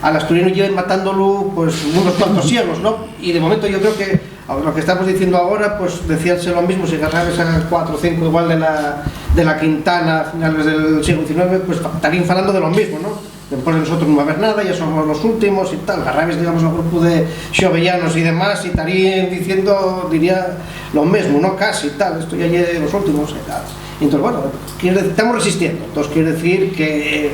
al asturiano lleven matándolo pues unos cuantos siglos, ¿no? Y de momento yo creo que lo que estamos diciendo ahora, pues decíanse lo mismo si agarrabes a cuatro o cinco igual de la, de la Quintana a finales del siglo diecinueve, pues fa- estarían falando de lo mismo, ¿no? Después de nosotros no va a haber nada, ya somos los últimos y tal. Agarrabes, digamos, al grupo de xovellanos y demás y estarían diciendo, diría, lo mismo, ¿no? Casi, tal, esto ya lleve los últimos y tal. Y entonces, bueno, quiere decir, estamos resistiendo, entonces quiere decir que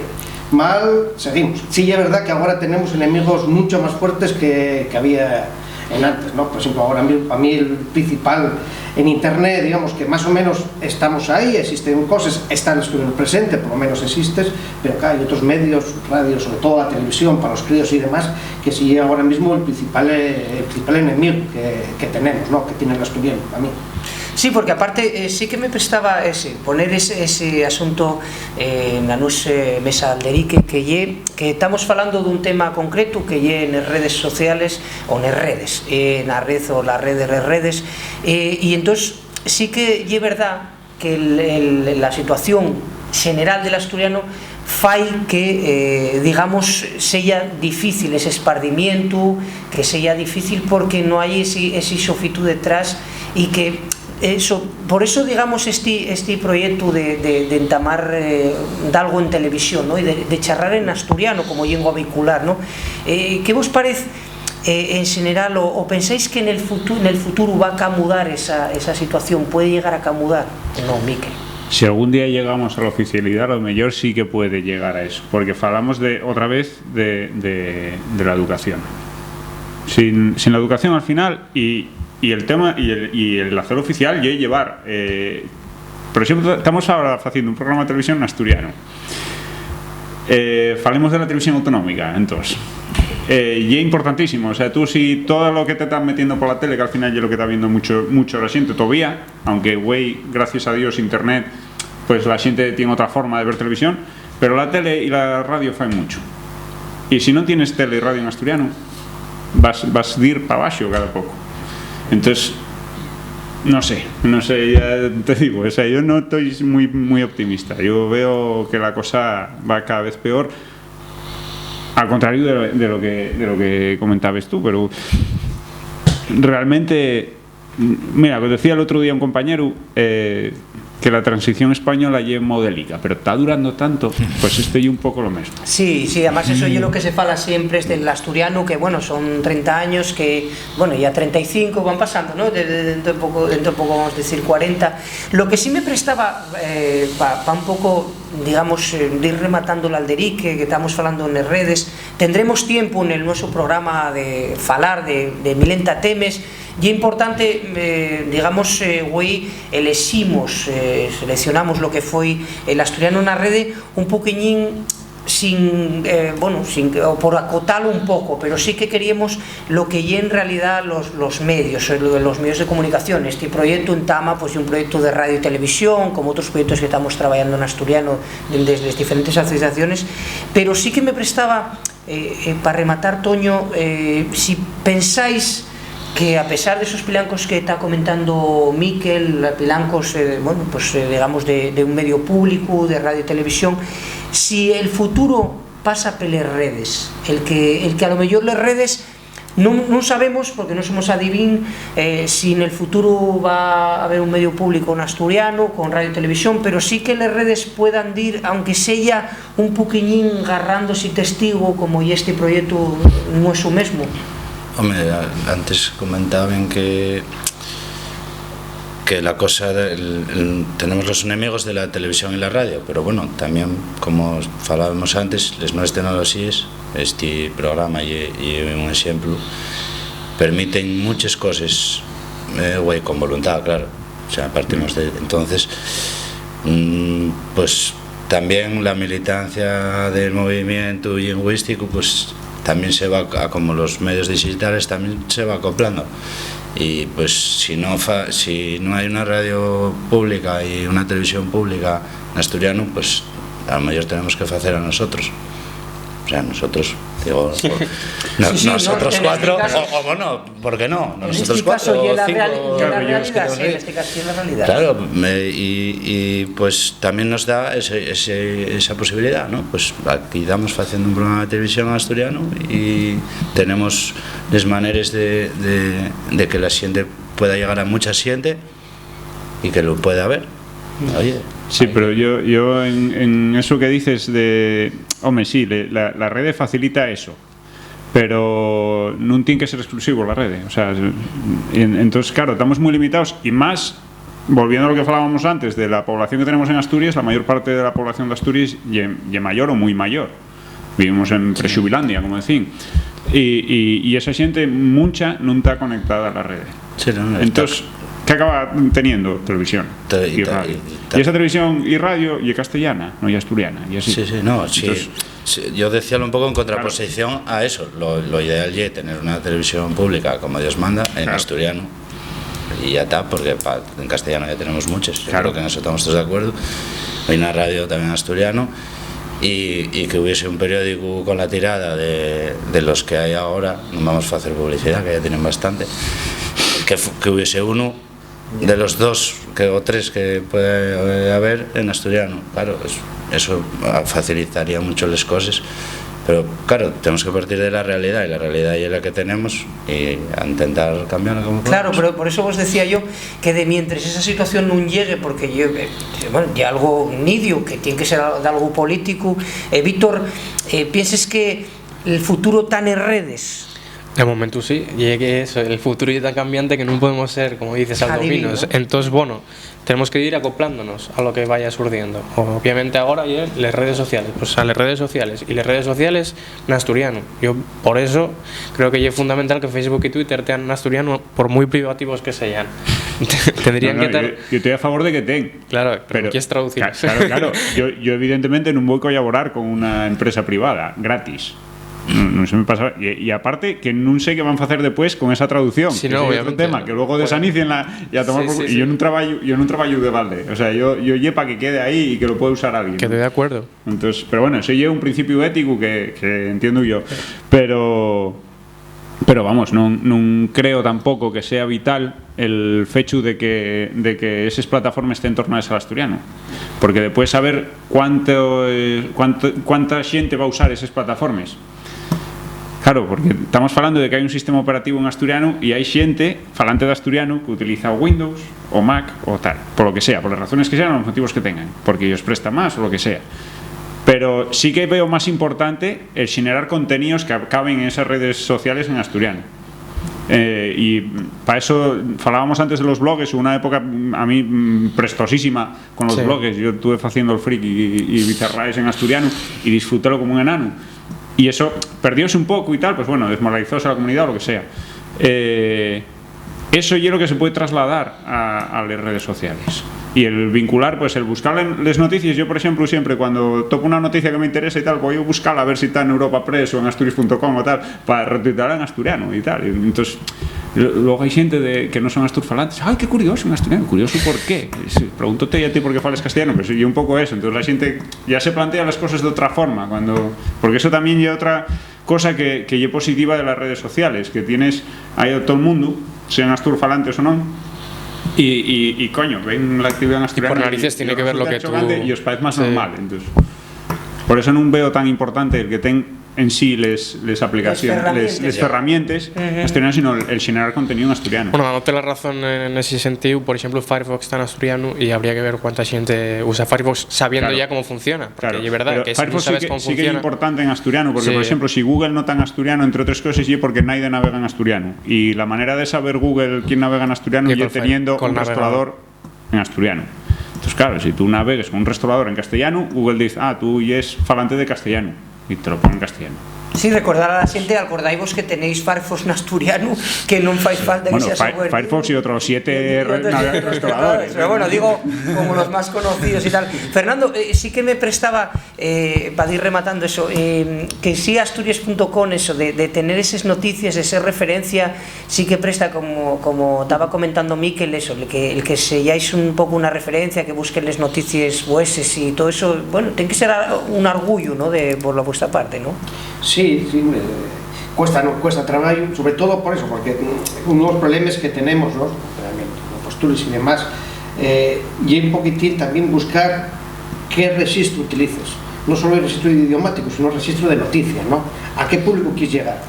mal seguimos. Sí, es verdad que ahora tenemos enemigos mucho más fuertes que, que había en antes, ¿no? Por ejemplo, ahora mi- para mí el principal en internet, digamos que más o menos estamos ahí, existen cosas, están estudiando presente, por lo menos existen, pero claro, hay otros medios, radio, sobre todo la televisión, para los críos y demás, que sí ahora mismo el principal, eh, el principal enemigo que, que tenemos, ¿no? Que tiene el asturiano, para mí. Sí, porque aparte eh, sí que me prestaba ese, poner ese, ese asunto eh, na nusa mesa d'alderí, que, que ye que estamos falando d'un tema concreto que ye en redes sociales, o en redes, eh, na red o la red de les redes, eh, y entonces sí que ye verdad que el, el, la situación general del asturiano fai que, eh, digamos, seya difícil ese espardimientu, que seya difícil porque no hai ese, ese xofitu detrás y que eso, por eso, digamos, este, este proyecto de, de, de entamar eh, d'algo en televisión, ¿no? Y de, de charrar en asturiano como lengua vehicular, ¿no? Eh, ¿qué vos parece eh, en general, o, o pensáis que en el, futu- en el futuro va a camudar esa, esa situación? ¿Puede llegar a camudar? No, Miquel. Si algún día llegamos a la oficialidad, a lo mejor sí que puede llegar a eso, porque falamos de otra vez de, de- de la educación. Sin, sin la educación al final, y, y el tema, y el, y el hacer oficial, y llevar eh, Por exemplo, estamos ahora haciendo un programa de televisión en asturiano. Eh, falemos de la televisión autonómica, entonces. Eh, y es importantísimo, o sea, tú si todo lo que te están metiendo por la tele, que al final es lo que está viendo mucho, mucho la gente todavía, aunque, güey, gracias a Dios, internet, pues la gente tiene otra forma de ver televisión, pero la tele y la radio faen mucho. Y si no tienes tele y radio en asturiano, vas, vas a ir para abajo cada poco. Entonces, no sé, no sé, ya te digo, o sea, yo no estoy muy, muy optimista. Yo veo que la cosa va cada vez peor, al contrario de lo, de lo que, de lo que comentabas tú, pero realmente, mira, lo que decía el otro día un compañero, eh, que la transición española ye modélica, pero está durando tanto, pues este y un poco lo mismo. Sí, sí, además eso es lo que se fala siempre este, en asturiano, que bueno, son treinta años, que bueno, ya treinta y cinco van pasando, ¿no? De, de, dentro de poco, dentro de poco vamos a decir cuarenta. Lo que sí me prestaba eh, para pa un poco, digamos, eh, de ir rematando el alderique, que estamos falando en las redes, tendremos tiempo en el nuestro programa de falar de, de milenta temes. Y importante, eh, digamos, eh, güey, elegimos, eh, seleccionamos lo que fue el asturiano en la rede, un poquillín sin, eh, bueno, sin, o por acotarlo un poco, pero sí que queríamos lo que y en realidad los, los medios, eh, lo de los medios de comunicación. Este proyecto entama pues un proyecto de radio y televisión, como otros proyectos que estamos trabajando en asturiano desde las diferentes asociaciones, pero sí que me prestaba eh, eh, para rematar, Toño, eh, si pensáis que a pesar de esos pilancos que está comentando Miquel, pilancos, eh, bueno, pues eh, digamos de, de, un medio público, de radio y televisión, si el futuro pasa peles redes, el que, el que a lo mejor les redes no, no sabemos, porque no somos adivín, eh, si en el futuro va a haber un medio público en asturiano, con radio y televisión, pero sí que les redes puedan dir, aunque sea un poquillín garrando si testigo como y este proyecto no es su mesmo. Home, antes comentaban que que la cosa el, el, tenemos los enemigos de la televisión y la radio, pero bueno, también como falábamos antes, las nuevas tecnologías, este programa y, y un ejemplo, permiten muchas cosas, eh, güey, con voluntad, claro. O sea, partimos de entonces, mmm, pues también la militancia del movimiento lingüístico, pues también se va, como los medios digitales, también se va acoplando. Y pues si no, fa, si no hay una radio pública y una televisión pública en asturiano, pues a lo mejor tenemos que hacer a nosotros. O sea, nosotros, digo, no, sí, sí, nosotros no, cuatro, este caso, o, o, bueno, ¿por qué no? Nosotros este caso, cuatro o cinco. Claro, yo es que no sé. En este caso, la realidad. Claro, me, y, y, pues también nos da ese, ese, esa posibilidad, ¿no? Pues aquí estamos haciendo un programa de televisión asturiano y tenemos las maneras de, de, de que la gente pueda llegar a mucha gente y que lo pueda ver. Oye. Sí, pero yo, yo en, en eso que dices de, hombre, sí, la, la rede facilita eso, pero no tiene que ser exclusivo la rede. O sea, entonces, claro, estamos muy limitados y más, volviendo a lo que hablábamos antes de la población que tenemos en Asturias, la mayor parte de la población de Asturias ye, ye mayor o muy mayor. Vivimos en Prexubilandia, como decín. Y, y, y esa gente, mucha, no está conectada a la red. Sí, no, no, entonces, ¿qué acaba teniendo televisión? Y, radio. Y esa televisión y radio y castellana, no y asturiana. Y así. Sí, sí, no, sí. Entonces, sí, yo decíalo un poco en contraposición, claro, a eso. Lo, lo ideal es tener una televisión pública, como Dios manda, en, claro, asturiano. Y ya está, porque pa, en castellano ya tenemos muchas. Claro. Yo creo que en eso estamos todos de acuerdo. Hay una radio también asturiano y, y que hubiese un periódico con la tirada de, de los que hay ahora, no vamos a hacer publicidad, que ya tienen bastante, que, que hubiese uno de los dos que, o tres que puede haber en asturiano. Claro, eso, eso facilitaría mucho las cosas. Pero claro, tenemos que partir de la realidad y la realidad es la que tenemos y a intentar cambiarla como podemos. Claro, pero por eso vos decía yo que de mientras esa situación no llegue, porque yo, eh, bueno, ya algo nidio, que tiene que ser de algo político. Eh, Víctor, eh, ¿pienses que el futuro está en redes? De momento sí, y es que eso, el futuro ya está cambiante que no podemos ser, como dices, adivinos. Entonces, bueno, tenemos que ir acoplándonos a lo que vaya surgiendo. Obviamente ahora ya las redes sociales, pues a las redes sociales y las redes sociales en asturiano. Yo por eso creo que es fundamental que Facebook y Twitter sean en asturiano por muy privativos que sean. Tendrían No, no, que tar- yo, yo estoy a favor de que ten. Claro, pero Pero, ¿quieres traducir? Ca-, claro, claro. Yo, yo evidentemente nun voi collaborar con una empresa privada, gratis. No, no se me pasa. Y, y aparte, que nun sé qué van a hacer después con esa traducción. Sí, que no, ese es otro obviamente. Tema, que luego Bueno. Desanicien la, y a tomar Sí, por sí, culo. Y yo sí. nun trabajo, yo nun trabajo de balde. O sea, yo, yo ye pa que quede ahí y que lo pueda usar alguien, Que ¿no? Estoy de acuerdo. Entonces, pero bueno, eso ye un principio ético que, que entiendo yo. Pero, pero vamos, non, non creo tampoco que sea vital el fechu de que, de que eses plataformes estén tornaes al asturiano. Porque después saber cuánto, eh, cuánto, cuánta xente va a usar eses plataformes. Claro, porque estamos hablando de que hay un sistema operativo en asturiano y hay xente falante de asturiano que utiliza Windows o Mac o tal, por lo que sea, por las razones que sean, los motivos que tengan, porque ellos prestan más o lo que sea. Pero sí que veo más importante el generar contenidos que acaben en esas redes sociales en asturiano. Eh, y para eso falábamos antes de los blogs, una época, mm, a mí, mm, prestosísima con los Sí. blogs. Yo estuve haciendo el friki y, y bizarraes en asturiano y disfrutélo como un enano. Y eso perdióse un poco y tal, pues bueno, desmoralizóse a la comunidad o lo que sea. Eh, eso es lo que se puede trasladar a, a las redes sociales. Y el vincular, pues el buscar en les noticias. Yo, por ejemplo, siempre cuando topo una noticia que me interesa y tal, voy a buscarla a ver si está en Europa Press o en asturias punto com o tal, para retuitearla en asturiano y tal. Y entonces, lo-, luego hay gente de, que no son asturfalantes. "Ay, qué curioso, en asturiano. Curioso, ¿por qué?". Sí, pregúntate a ti por qué fales castellano, pues y un poco eso. Entonces la gente ya se plantea las cosas de otra forma, cuando, porque eso también es otra cosa que, que ye positiva de las redes sociales, que tienes ahí a todo el mundo, sean asturfalantes o no, y, y, y, coño, ven la actividad en asturiano narices y tiene que ver lo que tú chocante y os parece más Sí. normal. Entonces, por eso no veo tan importante el que ten en sí les, les aplicaciones, les, les ferramientes. Les ferramientes Ujú. Asturianas, sino el, el generar contenido en asturiano. Bueno, dándote la razón en, en ese sentido, por ejemplo, Firefox está en asturiano y habría que ver cuánta gente usa Firefox sabiendo Claro. Ya cómo funciona. Porque Claro, es verdad pero que si no Firefox sí sabes que, cómo sí que es funciona importante en asturiano, porque, por Sí. Ejemplo, si Google no está en asturiano, entre otras cosas, y es porque nadie navega en asturiano. Y la manera de saber Google quién navega en asturiano Y es con Fi-, teniendo con un navegador. Restaurador en asturiano. Entonces, claro, si tú navegues con un restaurador en castellano, Google dice, "Ah, tú yes falante de castellano", y te lo pone en castellano. Sí, recordar a la gente, acordaivos que tenéis Firefox en asturiano, que non fai falta que Bueno, sea Fi-, software. Firefox y otros siete Y otros re-, siete. Restauradores. Pero bueno, digo, como los más conocidos y tal. Fernando, eh, sí que me prestaba, eh, para ir rematando eso, eh, que sí, asturias punto com, eso de, de tener esas noticias, esa referencia, sí que presta, como, como taba comentando Miquel, eso, el que, el que seyáis un poco una referencia, que busquen les noticies vueses y todo eso, bueno, ten que ser a-, un orgullo, ¿no? De, por la vuestra parte, ¿no? Sí, sí, hombre, cuesta, ¿no? Cuesta trabajo, sobre todo por eso, porque, mm, unos problemas que tenemos, ¿no? Realmente, ¿no? Postures y demás, eh, y un poquitín también buscar qué registro utilices. No solo el registro idiomático, sino el registro de noticias, ¿no? ¿A qué público quieres llegar?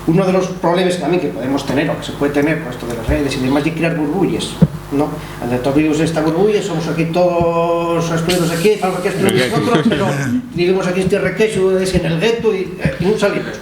Uno de los problemas también que podemos tener, o que se puede tener con esto de las redes y demás, es crear burbullas, ¿no? Donde todos vivimos en esta burbulla, somos aquí todos asturianos aquí, falamos aquí asturiano nosotros, pero vivimos aquí en este requexo, es en el gueto y, eh, y no salimos.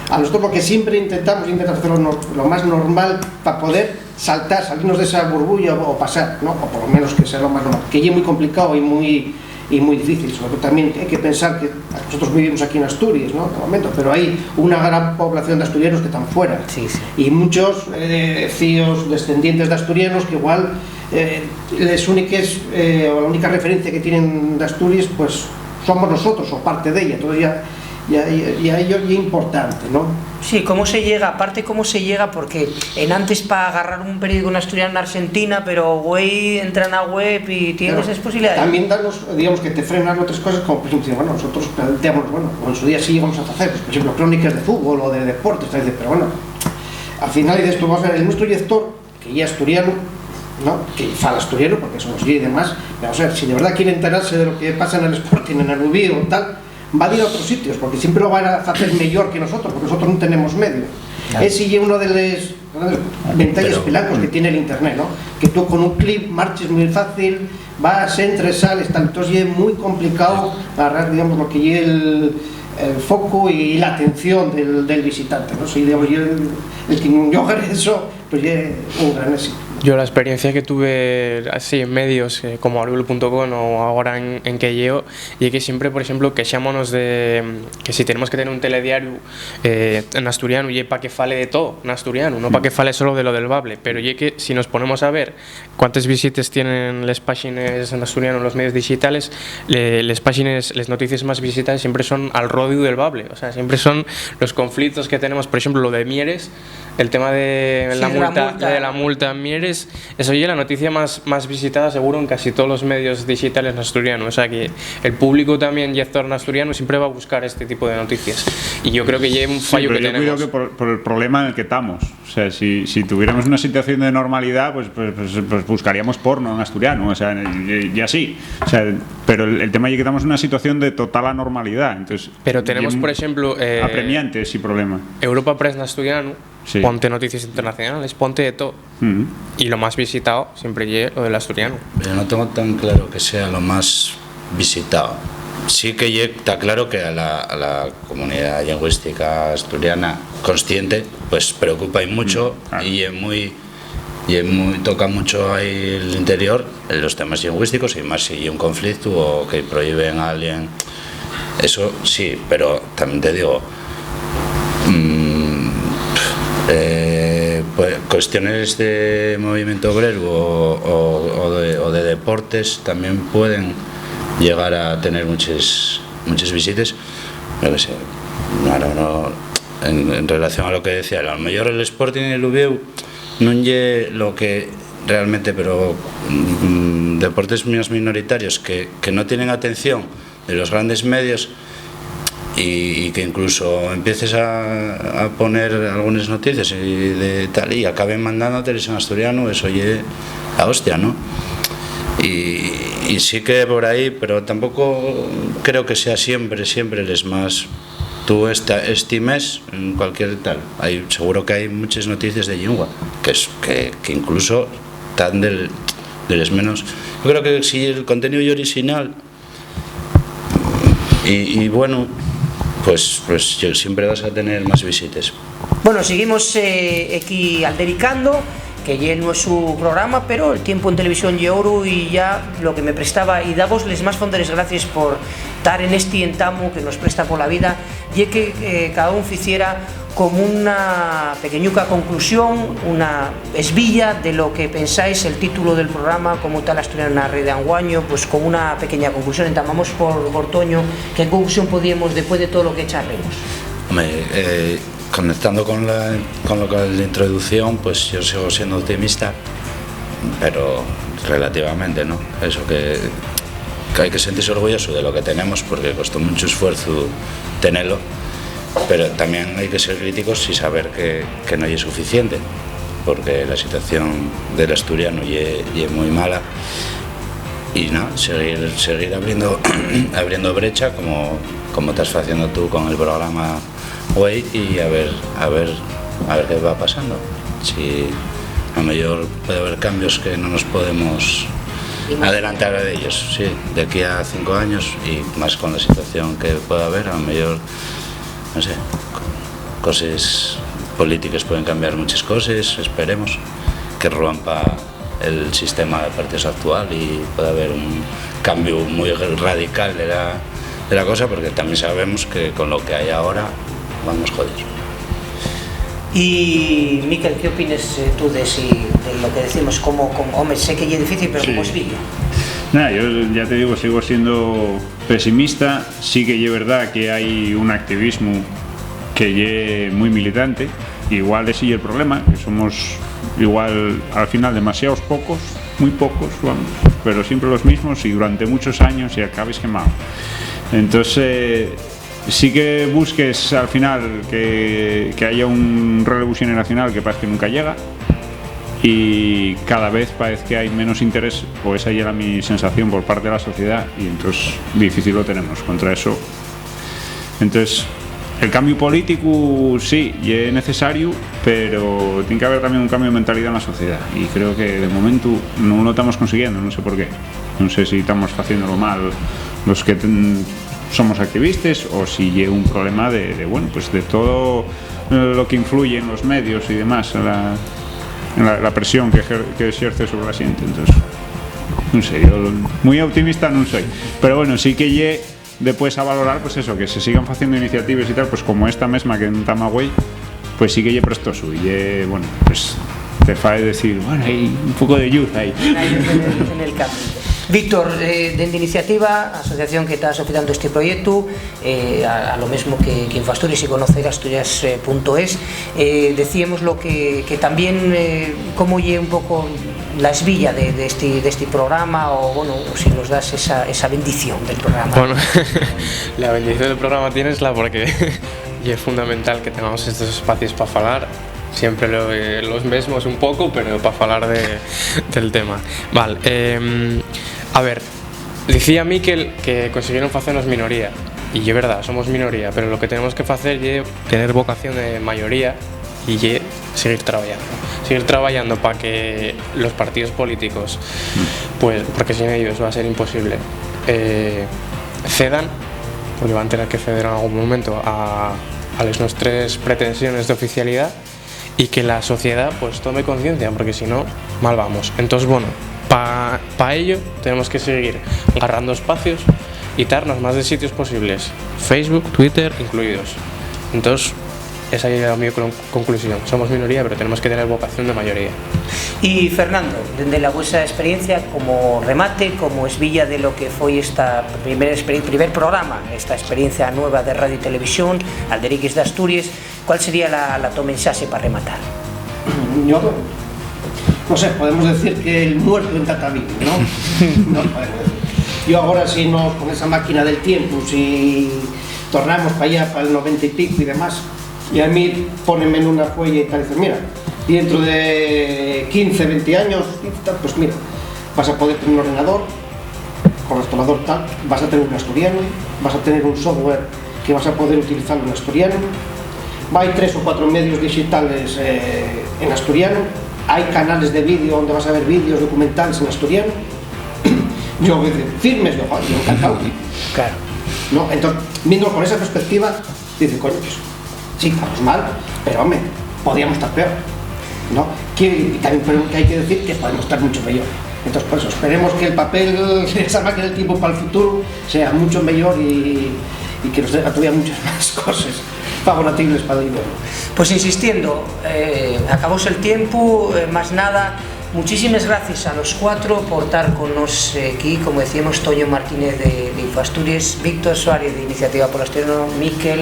A nosotros lo que siempre intentamos, intentamos hacerlo no-, lo más normal para poder saltar, salirnos de esa burbulla o, o pasar, ¿no? O por lo menos que sea lo más normal, que es muy complicado y muy, y muy difícil, sobre todo también hay que pensar que nosotros vivimos aquí en Asturias, ¿no? De momento, pero hay una gran población de asturianos que están fuera. Sí, sí. Y muchos, eh, fíos, descendientes de asturianos que igual, eh, les úniques, eh, o la única referencia que tienen de Asturias, pues, somos nosotros o parte de ella. Entonces ya, ya, ya, ya es importante, ¿no? Sí, ¿cómo se llega? Aparte, ¿cómo se llega? Porque en antes para agarrar un periódico en asturiano en Argentina, pero güey, entra en la web y tienes Claro, esas posibilidades. También danos, digamos, que te frenan otras cosas, como por ejemplo, bueno, nosotros planteamos, bueno, o en su día sí íbamos a hacer, pues, por ejemplo, crónicas de fútbol o de deportes, tal, pero bueno, al final de esto vamos a ver, el nuestro director, que ya asturiano, ¿no? Que fala asturiano, porque somos y demás, vamos a ver, si de verdad quiere enterarse de lo que pasa en el Sporting, en el Uvío, tal, va a ir a otros sitios, porque siempre lo van a hacer mejor que nosotros, porque nosotros no tenemos medio. Claro. Ese es uno de los grandes ventajas, Pero, pelancos que mm. Tiene el internet, ¿no? Que tú con un clip marches muy fácil, vas, entres, sales, tal. Entonces es muy complicado agarrar, digamos, lo que es el, el foco y la atención del, del visitante, ¿no? Sí, digamos, yo, el, el que yo agarre eso, pues ya es un gran éxito. Yo la experiencia que tuve así en medios, eh, como aureola punto com o agora en, en Que Lleo, ye que siempre, por exemplu, quexámonos de, mm, que si tenemos que tener un telediario, eh, en asturianu, ye pa que fale de todo en asturianu, no pa que fale solo de lo del bable. Pero ye que si nos ponemos a ver cuántes visites tienen les páxines en asturianu en los medios digitales, le-, les páxines, les noticies más visitadas siempre son al rodiu del bable. O sea, siempre son los conflictos que tenemos, por exemplu, lo de Mieres, el tema de la multa, de la multa en Mieres, eso ye la noticia más, más visitada seguro en casi todos los medios digitales en asturiano. O sea que el público también lector en asturiano siempre va a buscar este tipo de noticias. Y yo creo que ya es un fallo que tenemos. Sí, pero yo creo que por, por el problema en el que estamos. O sea, si, si tuviéramos una situación de normalidad, pues, pues, pues, pues buscaríamos porno en asturiano, o sea, y, y así. O sea, pero el, el tema es que estamos en una situación de total anormalidad. Entonces, pero tenemos, por ejemplo, eh, apremiante ese problema. Europa Press en asturiano, sí. Ponte noticias internacionales, ponte de todo. Y lo más visitado siempre ye lo del asturiano. Yo no tengo tan claro que sea lo más visitado. Sí que ye, está claro que a la, a la comunidad lingüística asturiana consciente, pues preocupa y mucho. Claro. Y es muy, y es muy, toca mucho ahí el interior, en los temas lingüísticos, y más si hay un conflicto o que prohíben a alguien. Eso sí, pero también te digo, mm, eh, pues, cuestiones de movimiento obrero o, o- o de, o de deportes también pueden llegar a tener muchas, muchas visitas. Yo qué sé, ahora no, en, en relación a lo que decía, a lo mejor el Sporting y el Uvieu no ye lo que realmente, pero, mm, deportes más minoritarios que, que no tienen atención de los grandes medios y, y que incluso empieces a, a poner algunas noticias y de tal y acaben mandándoteles en asturiano, eso ye la hostia, ¿no? Y, y sí que por ahí, pero tampoco creo que sea siempre, siempre les más. Tú esta, este mes, en cualquier tal, hay, seguro que hay muchas noticias de lengua, que, es, que, que incluso están del, de les menos. Yo creo que si el contenido es original, y, y bueno, pues, pues yo- siempre vas a tener más visitas. Bueno, seguimos, eh, aquí aldericando, que ye el nuesu programa, pero el tiempo en televisión ye oru y ya lo que me prestaba, y davos les más fonderes gracies por tar en esti entamu que nos presta pola vida, ye que, eh, cada un ficiera como una pequeñuca conclusión, una esbilla de lo que pensáis el título del programa, como tal asturiano na rede anguaño, pues como una pequeña conclusión. Entamamos por Bortoño, ¿qué conclusión podíamos, después de todo lo que charlemos? Home, eh, conectando con la, con lo que es la introducción, pues yo sigo siendo optimista, pero relativamente, ¿no? Eso que, que hay que sentirse orgulloso de lo que tenemos porque costó mucho esfuerzo tenerlo, pero también hay que ser críticos y saber que, que no es suficiente, porque la situación del asturiano ye, ye muy mala. Y nada, seguir, seguir abriendo, abriendo brecha como, como estás haciendo tú con el programa güei y a ver, a ver, a ver qué va pasando. Si a lo mejor puede haber cambios que no nos podemos adelantar a ellos, sí, de aquí a cinco años y más con la situación que pueda haber, a lo mejor, no sé, cosas políticas pueden cambiar muchas cosas, esperemos que rompa el sistema de partidos actual y puede haber un cambio muy radical de la, de la cosa, porque también sabemos que con lo que hay ahora vamos jodidos. Y, Miquel, ¿qué opines, eh, tú de, si, de lo que decimos como, como, home, sé que ye difícil, pero como es vídeo? Nada, yo ya te digo, sigo siendo pesimista. Sí que ye verdad que hay un activismo que ye muy militante. Igual ese ye el problema, que somos igual al final demasiados pocos, muy pocos, vamos, pero siempre los mismos y durante muchos años y acabes quemado. Entonces, eh, sí que busques al final que, que haya un relevo generacional que parece que nunca llega y cada vez parece que hay menos interés, o esa era mi sensación por parte de la sociedad, y entonces difícil lo tenemos contra eso. Entonces, el cambio político sí, ye necesario, pero tiene que haber también un cambio de mentalidad en la sociedad, y creo que de momento no lo estamos consiguiendo, no sé por qué. No sé si estamos haciéndolo mal los que ten- somos activistas o si ye un problema de, de, bueno, pues de todo lo que influye en los medios y demás. La- la, la presión que ejer-, que exerce sobre la xente. Entós, nun sei, yo mui optimista nun soi. Pero bueno, sí que ye depués a valorar, pues eso, que se sigan faciendo iniciatives y tal, pues como esta mesma que en Tamagüey, pues sí que ye prestoso y ye, bueno, pues te fae decir, bueno, hai un poco de lluz ahí. Hai luz en el, en el camino. Víctor, eh, dende Iniciativa, asociación que ta asofitando este proyecto, eh, a, a lo mesmo que, que Infoasturias y conocer asturias punto es, eh, decíamos lo que, que también, eh, cómo ye un poco la esvilla de, de este, de este programa, o, bueno, o si nos das esa, esa bendición del programa. Bueno, la bendición del programa tienesla porque ye fundamental que tengamos estos espacios pa falar, siempre lo, eh, los mesmos un poco, pero pa falar de, del tema. Val, em, a ver, dicía Miquel que consiguieron facernos minoría, y ye verdad, somos minoría, pero lo que tenemos que facer ye tener vocación de mayoría y ye seguir trabajando. Seguir trabajando pa que los partidos políticos, pues, porque sin ellos va a ser imposible, eh, cedan, porque van a tener que ceder en algún momento a, a les nuestras pretensiones de oficialidad y que la sociedad, pues, tome conciencia, porque si no, mal vamos. Entonces, bueno, pa, pa ello tenemos que seguir agarrando espacios y tarnos más de sitios posibles, Facebook, Twitter incluidos. Entonces, esa es la mi con-, conclusión. Somos minoría, pero tenemos que tener vocación de mayoría. Y Fernando, dende la vuestra experiencia como remate, como esvilla de lo que foi esta primer, exper-, primer programa, esta experiencia nueva de radio y televisión, Alderiques d'Asturies, ¿cuál sería la, la to mensaxe pa rematar? Yo, no sé, podemos decir que el muerto en Tatavín, ¿no? No podemos decir. Yo ahora, si nos, con esa máquina del tiempo, si tornamos pa allá, pa el noventa y pico y demás, y a mí pónenme en una fuella y tal, y dicen, mira, y dentro de quince, veinte años, y tal, pues mira, vas a poder tener un ordenador, con restaurador tal, vas a tener un asturiano, vas a tener un software que vas a poder utilizarlo en asturiano, hay tres o cuatro medios digitales, eh, en asturiano, hay canales de vídeo donde vas a ver vídeos documentales en asturiano. Yo, eh, firmes, yo, joder, yo encantado. Claro. ¿No? Entonces, viendo con esa perspectiva, dice, coño, pues, sí, estamos mal, pero, hombre, podíamos estar peor, ¿no? Que, y también, pero que hay que decir que podemos estar mucho mejor. Entonces, por eso, esperemos que el papel de esa máquina del tiempo para el futuro sea mucho mejor y, y que nos traiga todavía muchas más cosas favorables para el invierno. Pues insistiendo, eh, acabóse el tiempo, eh, más nada. Muchísimes gracies a los cuatro por tar con nos, eh, aquí. Como decíamos, Toño Martínez de, de Infoasturias, Víctor Suárez de Iniciativa por Asturiano, Miquel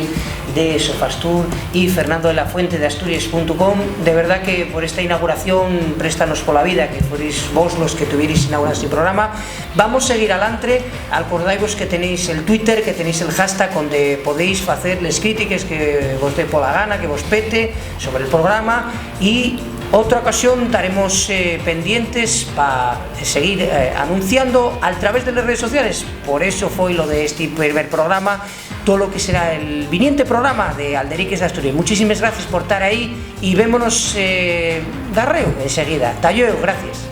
de Sofastur y Fernando de la Fuente de asturias punto com. De verdad que por esta inauguración, préstanos pola vida, que fueris vos los que tuvieris inaugurado este programa. Vamos seguir alantre. Alcordaivos que tenéis el Twitter, que tenéis el hashtag onde podéis facer les crítiques que vos dé pola gana, que vos pete sobre el programa. Y otra ocasión estaremos, eh, pendientes pa seguir, eh, anunciando a través de les redes sociales. Por eso foi lo de este primer programa, todo lo que será el viniente programa de Alderiques d'Asturies. Muchísimes gracies por tar ahí y vémonos, eh, darreo enseguida. Ta llueu, gracies.